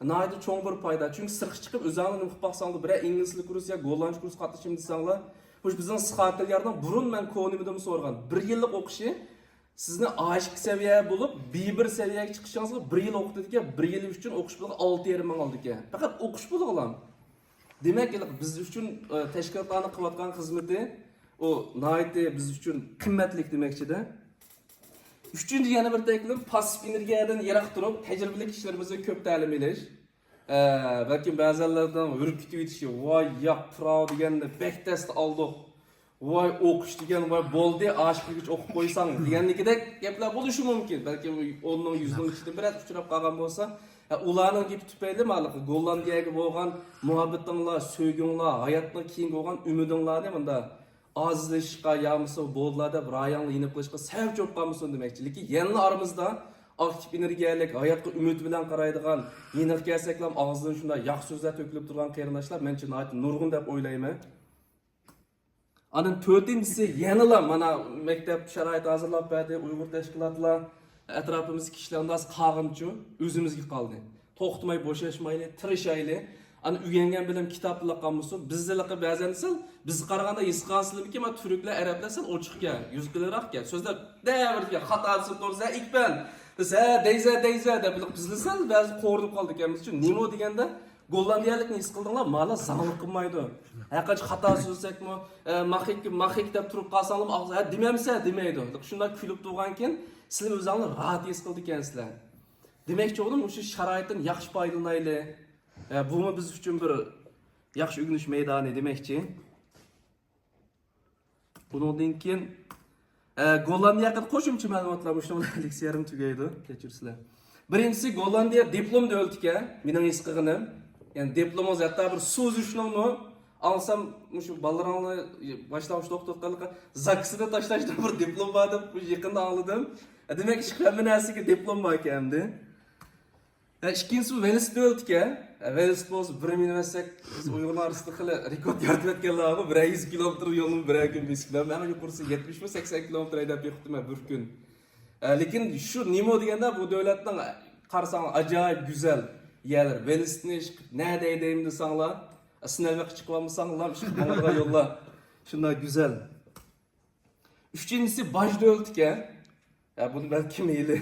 ناھايىتى چوڭ بىر پايدا. چۈنكى سىرتقا چىقىپ، ئۆزۈڭلار نېمە قىلىپ باقساڭلار، بىرەر ئىنگلىز تىلى كۇرسى يا گوللاندچە كۇرسقا قاتنىشىمەن دېسەڭلار، خوش، بىزنىڭ سىخاكىليارنىڭ بۇرۇن مەن كونىمىدىمۇ سورىغان، بىر يىللىق ئوقۇشى سىزنى ئاشىككى سەۋىيە بولۇپ، بى بىر سەۋىيەگە چىقىشىڭىزغا بىر يىل ئوقۇتىدىكەن، بىر يىل ئۈچۈن ئوقۇش پۇلىغا ئالتە يېرىم مىڭ ئالىدىكەن. پەقەت ئوقۇش پۇلىغىلا. دېمەك، بىز ئۈچۈن، ئە، تەشكىلاتلارنىڭ قىلىۋاتقان خىزمىتى، ئۇ ناھايىتى بىز ئۈچۈن قىممەتلىك دېمەكچىدە. ئۈچىنچى يەنە بىر تەكلىپ، پاسسىپ ئېنېرگىيەدىن يىراق تۇرۇپ، تەجرىبىلىك كىشىلىرىمىزدىن كۆپ تەلىم ئېلىش. ئە، بەلكىم بەزەنلەردىن ھۈرۈپ كېتىۋېتىشى، ۋاي ياق، پىراۋ دېگەننى بەك تەستە ئالدۇق، ۋاي ئوقۇش دېگەن، ۋاي بولدى، ئاشىق بىلگۈچە ئوقۇپ قويساڭ دېگەندىكىدەك گەپلەر بولۇشى مۇمكىن. بەلكىم ئوننىڭ، يۈزنىڭ ئىچىدە بىرەر ئۇچراپ قالغان بولسا، ھە، ئۇلارنىڭ گېپى تۈپەيلى مانا گوللاندىيەگە بولغان مۇھەببىتىڭلار، سۆيگۈڭلار، ھاياتنىڭ كېيىنگە بولغان ئۈمىدىڭلارنى مۇنداق ئازلىشىشقا يا بولمىسا بولدىلا دەپ رايىڭنى يېنىق قىلىشقا سەۋەبچى بولۇپ قالمىسۇن دېمەكچى. لېكىن يەنىلا ئارىمىزدا ئاكتىپ ئېنېرگىيەلىك، ھاياتقا ئۈمىد بىلەن قارايدىغان، يېنىغا كەلسەكلا ئاغزىدىن شۇنداق ياخشى سۆزلەر تۆكۈلۈپ تۇرغان قېرىنداشلار مەنچە ناھايىتى نۇرغۇن دەپ ئويلايمەن. ئاندىن تۆتىنچىسى، يەنىلا مانا مەكتەپ شارائىتى ھازىرلاپ بەردى، ئۇيغۇر تەشكىلاتلار ئەتراپىمىزدىكى كىشىلەر ئۇنداق قالغىنىچۇ، ئۆزىمىزگە قالدى. توختىماي بوشاشمايلى، تىرىشايلى. ئانا ئۆگەنگەن بىلىم كىتابتىلا قالمىسۇن. بىزدىنلا بەزەن سەل، بىزگە قارىغاندا ھېس قىلسىلىمكى، مانا تۈركلەر، ئەرەبلەر سەل ئوچۇقكەن، يۈزكىلىرەككەن. سۆزلەپ، دەۋردىكەن، خاتا سۆز تۇرسا، ئىكبەن دېسە، دەيزە، دەيزە دەپ، بىز سەل بەزى قورۇلۇپ قالدىكەنمىز. نېمە دېگەندە، گوللاندىيەلىكنى ھېس قىلدىڭلار، مالا زاڭلىق قىلمايدۇ. ھەرقانچە خاتا سۆزلىسەكمۇ، ئە، ماخىك، ماخىك دەپ تۇرۇپ قالساڭلارمۇ ئاغزى، ھە، دېمەمسە دېمەيدۇ. شۇنداق كۈلۈپ تۇرغانكىن، سىلەر ئۆزۈڭلار راھەت ھېس قىلىدىكەنسىلەر. دېمەكچى بولدۇم، مۇشۇ شارائىتتىن ياخشى پايدىلىنايلى. ئە، بۇمۇ بىز ئۈچۈن بىر ياخشى ئۆگىنىش مەيدانى دېمەكچى. بۇنىڭدىن كېيىن، ئە، گوللاندىيە ھەققىدە قوشۇمچە مەلۇماتلار مۇشۇنىڭ بىلەن لېكسىيەم تۈگەيدۇ. كەچۈرسىلەر. بىرىنچىسى، گوللاندىيە دىپلوم دۆلىتىكەن، مېنىڭ ھېس قىلغىنىم. يەنى دىپلومىڭىز ھەتتا بىر سوزۇشنىڭمۇ، ئاڭلىسام، مۇشۇ بالىلىرىڭلار باشلانغۇچتا ئوقۇتۇۋاتقانلىقى زاكىسىدا تاشلاشنىڭ بىر دىپلومى بار دەپ يېقىندا ئاڭلىدىم. دېمەك، ئىشقىلىپ ھەممە نەرسىگە دىپلوم بار ئىكەن ئەمدى. ھە، ئىككىنچىسى بۇ ۋېلىسىپىت ئىكەن. ھە، ۋېلىسىپىت بولسا بىر مىنىۋەرسەك، بىز ئۇيغۇرلار ئارىسىدا خېلى رېكورت يارىتىۋەتكەنلەر بار. بىرەر يۈز كىلومېتىر يولنى بىرەر كۈن بېسىپ كېلىمەن. ئەڭ يۇقىرىسى يەتمىشمۇ، سەكسەن كىلومېتىر ھەيدەپ بېقىپتىمەن بىر كۈن. ئە، لېكىن شۇ نېمو دېگەندە، بۇ دۆلەتنىڭ قارىساڭ ئاجايىپ گۈزەل يەرلىرى، ۋېلىسىپىتنى نەدە ھەيدەيمەن دېسەڭلار، سىناۋ ھەققى چىقىپ ئالمىساڭلار، ئىشقىلىپ ماڭىدىغان يوللار شۇنداق گۈزەل. ئۈچىنچىسى باج دۆلىتىكەن. يا، بۇنى بەلكىم ھېلى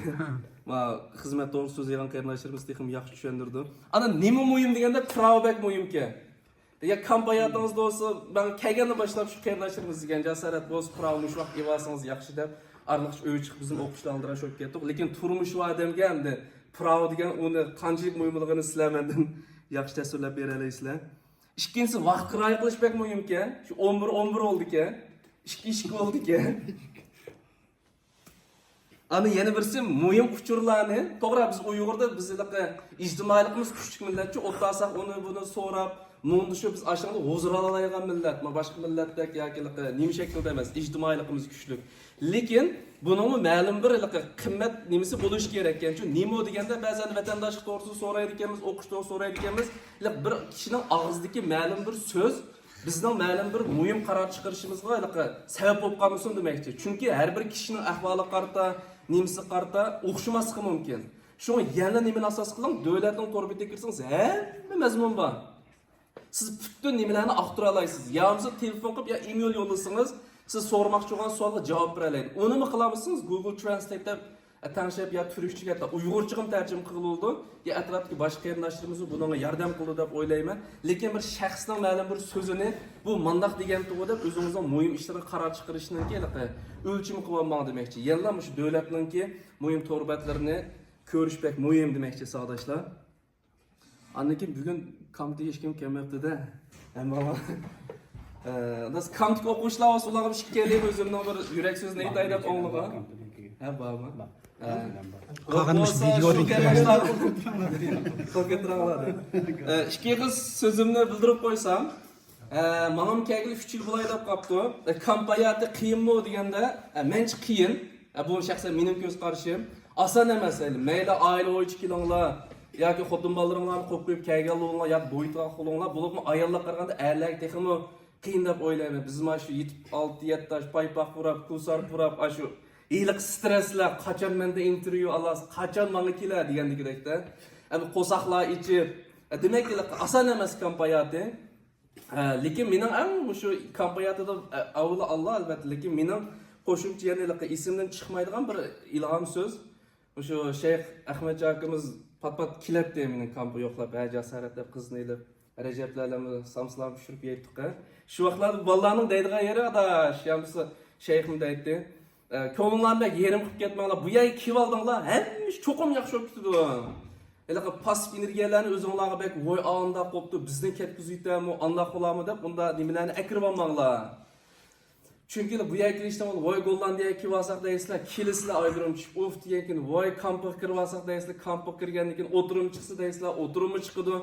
ما خىزمەت توغرىسىدا سۆزلەيدىغان قېرىنداشلىرىمىز تېخىمۇ ياخشى چۈشەندۈرىدۇ. ئانا نېمە مۇھىم دېگەندە، پىراۋا بەك مۇھىمكەن. يا كامپ ھاياتىڭىزدا بولسا، ماڭا كەلگەندىن باشلاپ شۇ قېرىنداشلىرىمىز دېگەن جاسارەت بولسا، پىراۋا مۇشۇ ۋاقىت ئېلىۋالسىڭىز ياخشى دەپ، ئارىلىق ئۆي چىقىپ بىزمۇ ئوقۇشتا ئالدىراش بولۇپ كەتتۇق. لېكىن تۇرمۇش بار ئادەمگە ئەمدى پىراۋا دېگەن ئۇنى قانچىلىك مۇھىملىقىنى سىلەر مەندىن ياخشى تەسۋىرلەپ بېرەلەيسىلەر. ئىككىنچىسى، ۋاقىتقا رىئايە قىلىش بەك مۇھىمكەن. شۇ ئون بىر، ئون بىر بولدىكەن. ئىككى، ئىككى بولدىكەن. ئانا يەنە بىرسى، مۇھىم ئۇچۇرلارنى، توغرا، بىز ئۇيغۇردا بىز ھېلىقى ئىجتىمائىيلىقىمىز كۈچلۈك مىللەتچۇ، ئولتۇرساق ئۇنى بۇنى سوراپ، مۇڭدىشىپ، بىز ئاشۇنداق ھۇزۇر ئالالايدىغان مىللەت. ما باشقا مىللەتتەك ياكى ھېلىقى نېمە شەكىلدە ئەمەس، ئىجتىمائىيلىقىمىز كۈچلۈك. لېكىن بۇنىڭمۇ مەلۇم بىر ھېلىقى قىممەت نېمىسى بولۇشى كېرەككەنچۇ. نېمو دېگەندە، بەزەن ۋەتەنداشلىق توغرىسىدا سورايدىكەنمىز، ئوقۇش توغرىسىدا سورايدىكەنمىز. ھېلىقى بىر كىشىنىڭ ئاغزىدىكى مەلۇم بىر سۆز بىزنىڭ مەلۇم بىر مۇھىم قارار چىقىرىشىمىزغا ھېلىقى سەۋەب بولۇپ قالمىسۇن دېمەكچى. چۈنكى ھەر بىر كىشىنىڭ ئەھۋالىغا قارىتا، نېمىسىگە قارىتا ئوخشىماسلىقى مۇمكىن. شۇڭا يەنە نېمىنى ئاساس قىلىڭ؟ دۆلەتنىڭ تور بېتىگە كىرسىڭىز، ھەممە مەزمۇن بار. سىز پۈتۈن نېمىلەرنى ئاختۇرالايسىز. يا بولمىسا تېلېفون قىلىپ، يا ئىمېيل يوللىسىڭىز، سىز سورىماقچى بولغان سوئالغا جاۋاب بېرەلەيدۇ. ئۇنىمۇ قىلالمىسىڭىز، گۇگل ترانسلېيت دەپ، ئە، تەڭشەپ يا تۈركچىگە، ھەتتا ئۇيغۇرچىغىمۇ تەرجىمە قىلغىلى بولىدۇ. يا ئەتراپتىكى باشقا قېرىنداشلىرىمىزمۇ بۇنىڭغا ياردەم قىلىدۇ دەپ ئويلايمەن. لېكىن بىر شەخسنىڭ مەلۇم بىر سۆزىنى، بۇ مانداق دېگەنتىغۇ دەپ ئۆزىڭىزنىڭ مۇھىم ئىشلىرىغا قارار چىقىرىشنىڭكى ھېلىقى ئۆلچىمى قىلىۋالماڭ دېمەكچى. يەنىلا مۇشۇ دۆلەتنىڭكى مۇھىم تور بەتلىرىنى كۆرۈش بەك مۇھىم دېمەكچى، ساۋاقداشلار. ئاندىن كېيىن بۈگۈن كامپتىكى ھېچكىم كەلمەپتۇ-دە. ئەمما، ئە، كامپتىكى ئوقۇغۇچىلار بولسا، ئۇلارغا بىر ئىككى كەلىمە ئۆزۈمنىڭ بىر يۈرەك سۆزىنى ئېيتاي دەپ ئوڭلىغان. ھە، بارمۇ؟ بار. قالغىنى مۇشۇ ۋىدېودىن كۆرۈڭ. ئىككى ئېغىز سۆزۈمنى بىلدۈرۈپ قويسام، ئە، ماڭىمۇ كەلگىلى ئۈچ يىل بولاي دەپ قاپتۇ. ئە، كامپ ھاياتى قىيىنمۇ دېگەندە، ئە، مەنچە قىيىن. ئە، بۇ شەخسەن مېنىڭ كۆز قارىشىم. ئاسان ئەمەس، ھەيلى. مەيلى ئائىلە بويىچە كېلىڭلار، ياكى خوتۇن بالىلىرىڭلارنى قويۇپ قويۇپ كەلگەن بولۇڭلار، ياكى بويىتىغان قىلىڭلار. بولۇپمۇ ئاياللارغا قارىغاندا ئەرلەرگە تېخىمۇ قىيىن دەپ ئويلايمەن. بىز مانا شۇ يېتىپ ئالتە يەتتە ئاش پايپاق پۇراپ، كۇسار پۇراپ، ئاشۇ ھېلىقى سترېسلەر، قاچان مەندە ئىنتېرۋيۇ ئالاسىز، قاچان ماڭا كېلە دېگەندىكىدەكتە. ئەمدى قورساقلار ئېچىپ، ئە، دېمەك، ھېلىقى ئاسان ئەمەس كامپ ھاياتى. ھە، لېكىن مېنىڭ ئەڭ مۇشۇ كامپ ھاياتىدا، ئە، ئاۋۋىلى ئاللا، ئەلۋەتتە، لېكىن مېنىڭ قوشۇمچە يەنە ھېلىقى ئېسىمدىن چىقمايدىغان بىر ئىلھام سۆز. مۇشۇ شەيخ ئەخمەتجان ئاكىمىز پات-پات كېلەتتى مېنىڭ كامپقا يوقلاپ، ھە، جاسارەت دەپ قىزنى ئېلىپ، رەجەپلەرلەرمۇ سام-سالام پىشۇرۇپ يەيتتۇق، ھە. شۇ ۋاقىتلاردا بالىلارنىڭ دەيدىغان يېرى، ئاداش، يا بولمىسا شەيخمۇ دەيتتى. ئە، كۆڭلۈڭلارنى بەك يېرىم قىلىپ كەتمەڭلار. بۇ يەرگە كېلىۋالدىڭلار، ھەممە ئىش چوقۇم ياخشى بولۇپ كېتىدۇ. ھېلىقى پاسسىپ ئېنېرگىيەلەرنى ئۆزۈڭلارغا بەك، ۋوي، ئانداق بوپتۇ، بىزنى كەتكۈزۈۋېتەرمۇ، ئانداق بولارمۇ دەپ، ئۇنداق نېمىلەرنى ئەكىرىۋالماڭلار. چۈنكى بۇ يەرگە كېلىشتىن ئالدىن، ۋاي، گوللاندىيەگە كېلىۋالساق دەيسىلەر، كېلىسىلەر ئايرودروم چۈشۈپ، ئۇف دېگەن كېيىن، ۋاي، كامپقا كىرىۋالساق دەيسىلەر، كامپقا كىرگەندىن كېيىن ئوتتۇرىمۇ چىقسا دەيسىلەر، ئوتتۇرىمۇ چىقىدۇ.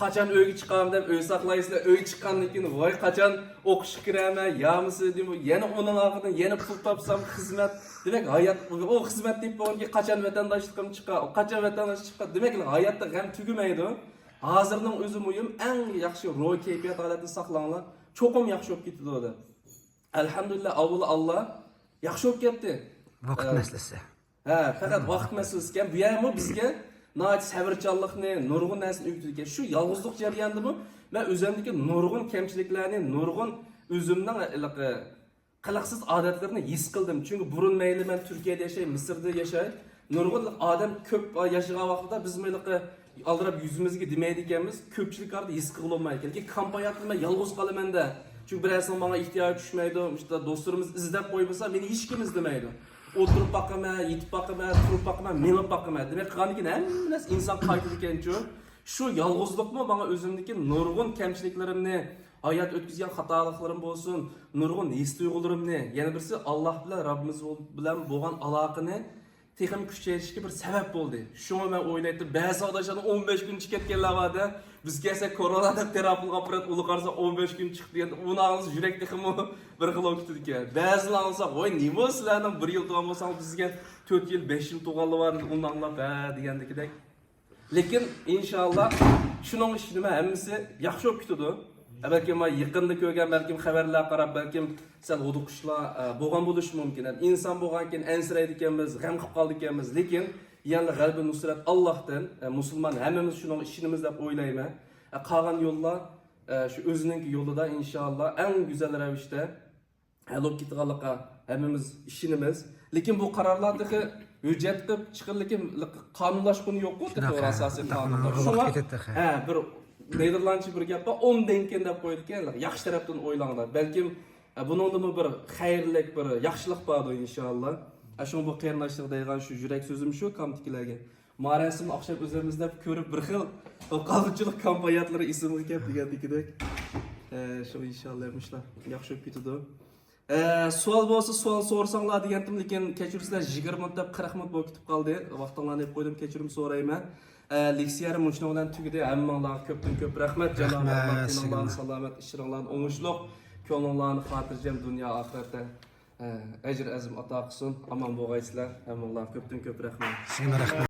قاچان ئۆيگە چىقامەن دەپ ئۆي ساقلايسىلەر، ئۆي چىققاندىن كېيىن، ۋاي، قاچان ئوقۇشقا كىرەمەن، يامىسى دېمە، يەنە ئۇنىڭ ئارقىدىن يەنە پۇل تاپسام خىزمەت. دېمەك، ھايات، ئۇ خىزمەت دەپ بولغاندىكىن قاچان ۋەتەنداشلىقىم چىقار، قاچان ۋەتەنداشلىق چىقار. دېمەك، ھاياتتا غەم تۈگىمەيدۇ. ھازىرنىڭ ئۆزى مۇھىم، ئەڭ ياخشى روھىي كەيپىيات ھالەتنى ساقلاڭلار، چوقۇم ياخشى بولۇپ كېتىدۇ دەپ. ئەلھەمدۇلىللا، ئاۋۋىلى ئاللا، ياخشى بولۇپ كەتتى. ۋاقىت ئە، مەسىلىسى. ھە، پەقەت ۋاقىت مەسىلىسىكەن. بۇ يەرمۇ بىزگە ناھايىتى سەۋرچانلىقنى، نۇرغۇن نەرسىنى ئۆگىتىدىكەن. شۇ يالغۇزلۇق جەريانىدىمۇ مەن ئۆزۈمدىكى نۇرغۇن كەمچىلىكلەرنى، نۇرغۇن ئۆزۈمنىڭ ھېلىقى قىلىقسىز ئادەتلىرىنى ھېس قىلدىم. چۈنكى بۇرۇن مەيلى مەن تۈركىيەدە ياشاي، مىسىردا ياشاي، نۇرغۇن ئادەم كۆپ ياشىغان ۋاقتىدا بىزمۇ ھېلىقى ئالدىراپ يۈزىمىزگە دېمەيدىكەنمىز. كۆپچىلىك ئارىدا ھېس قىلغىلى بولمايدىكەن. لېكىن كامپ ھاياتىدا مەن يالغۇز قالىمەن-دە. چۈنكى بىرەرسىنىڭ ماڭا ئېھتىياجى چۈشمەيدۇ. مۇشۇنداق دوستلىرىمىز ئىزدەپ قويمىسا، مېنى ھېچكىم ئىزدىمەيدۇ. ئولتۇرۇپ باقىمەن، يېتىپ باقىمەن، تۇرۇپ باقىمەن، مېڭىپ باقىمەن. دېمەك، قىلغاندىن كېيىن ھەممە نەرسە ئىنسان قايتىدىكەنچۇ. شۇ يالغۇزلۇقمۇ ماڭا ئۆزۈمدىكى نۇرغۇن كەمچىلىكلىرىمنى، ھايات ئۆتكۈزگەن خاتالىقلىرىم بولسۇن، نۇرغۇن ھېس تۇيغۇلىرىمنى، يەنە بىرسى، ئاللاھ بىلەن، رەببىمىز بىلەن بولغان ئالاقىنى تېخىمۇ كۈچەيتىشكە بىر سەۋەب بولدى. شۇڭا مەن ئويلايتتىم، بەزى ئاداشلارنىڭ ئون بەش كۈن چىكەتكەنلەر بار-دە، بىز كەلسەك كورونا دەپ تېرە پۇلغا ئاپىرىپ، ئۇلار قارىسا ئون بەش كۈن چىقتى دېگەندە، ئۇنى ئاڭلىسا يۈرەك تېخىمۇ بىر خىل بولۇپ كېتىدىكەن. بەزىلەر ئاڭلىسا، ۋاي نېمە سىلەرنىڭ بىر يىل تۇرغان بولساڭ، بىزگە تۆت يىل، بەش يىل تۇرغانلار بار، ئۇنى ئاڭلاپ ھە دېگەندىكىدەك. لېكىن ئىنشاللا شۇنىڭغا ئىشىنىمەن، ھەممىسى ياخشى بولۇپ كېتىدۇ. بەلكىم يېقىندا كۆرگەن، بەلكىم خەۋەرلەرگە قاراپ، بەلكىم سەل ھودۇقۇشلار بولغان بولۇشى مۇمكىن. ئىنسان بولغانكىن ئەنسىرەيدىكەنمىز، غەم قىلىپ قالىدىكەنمىز. لېكىن يەنە غەلىبە نۇسرەت ئاللاھتىن. مۇسۇلمان ھەممىمىز شۇنىڭغا ئىشىنىمىز دەپ ئويلايمەن. قالغان يوللار شۇ ئۆزىنىڭكى يولىدا ئىنشاللا ئەڭ گۈزەل رەۋىشتە ھەل بولۇپ كېتىدىغانلىقىغا ھەممىمىز ئىشىنىمىز. لېكىن بۇ قارارلار تېخى ھۆججەت قىلىپ چىقىپ، لېكىن قانۇنلاشقۇنى يوققۇ، تېخى ئاساسىي قانۇندا. شۇڭا ھە، بىر نېدېرلاندچە بىر گەپ بار، ئومدېنكېن دەپ قويىدىكەن، ياخشى تەرەپتىن ئويلاڭلار. بەلكىم ھە، بۇنىڭدىمۇ بىر خەيرلىك، بىر ياخشىلىق باردۇ، ئىنشاللا. ھە، شۇڭا بۇ قېرىنداشلىق دەيدىغان شۇ يۈرەك سۆزۈم شۇ، كامتىكىلەرگە. مارەسىمنى ئاخشام ئۆزىمىز دەپ كۆرۈپ، بىر خىل قانۇنچىلىق كامپانىيەتلىرى ئېسىمىزگە كەپ دېگەندىكىدەك. ھە، شۇ ئىنشاللا مۇشۇلار ياخشى بولۇپ كېتىدۇ. ئە، سوئال بولسا سوئال سورىساڭلار دېگەنتىم، لېكىن كەچۈرسىلەر، يىگىرمە مىنۇت دەپ قىرىق مىنۇت بولۇپ كېتىپ قالدى. ۋاقتىڭلارنى يەپ قويدۇم، كەچۈرۈم سورايمەن. ئە، لېكسىيەم مۇشۇنىڭ بىلەن تۈگىدى. ھەممىڭلارغا كۆپتىن كۆپ رەھمەت. جانابى ئاللا تېنىڭلارنى سالامەت، ئىشلىرىڭلارنى ئوڭۇشلۇق، كۆڭلۈڭلارنى خاتىرجەم، دۇنيا ئاخىرەتتە، ئە، ئەجىر ئەزىم ئاتا قىلسۇن. ئامان بولغايسىلەر. ھەممىڭلارغا كۆپتىن كۆپ رەھمەت. سىزگە رەھمەت.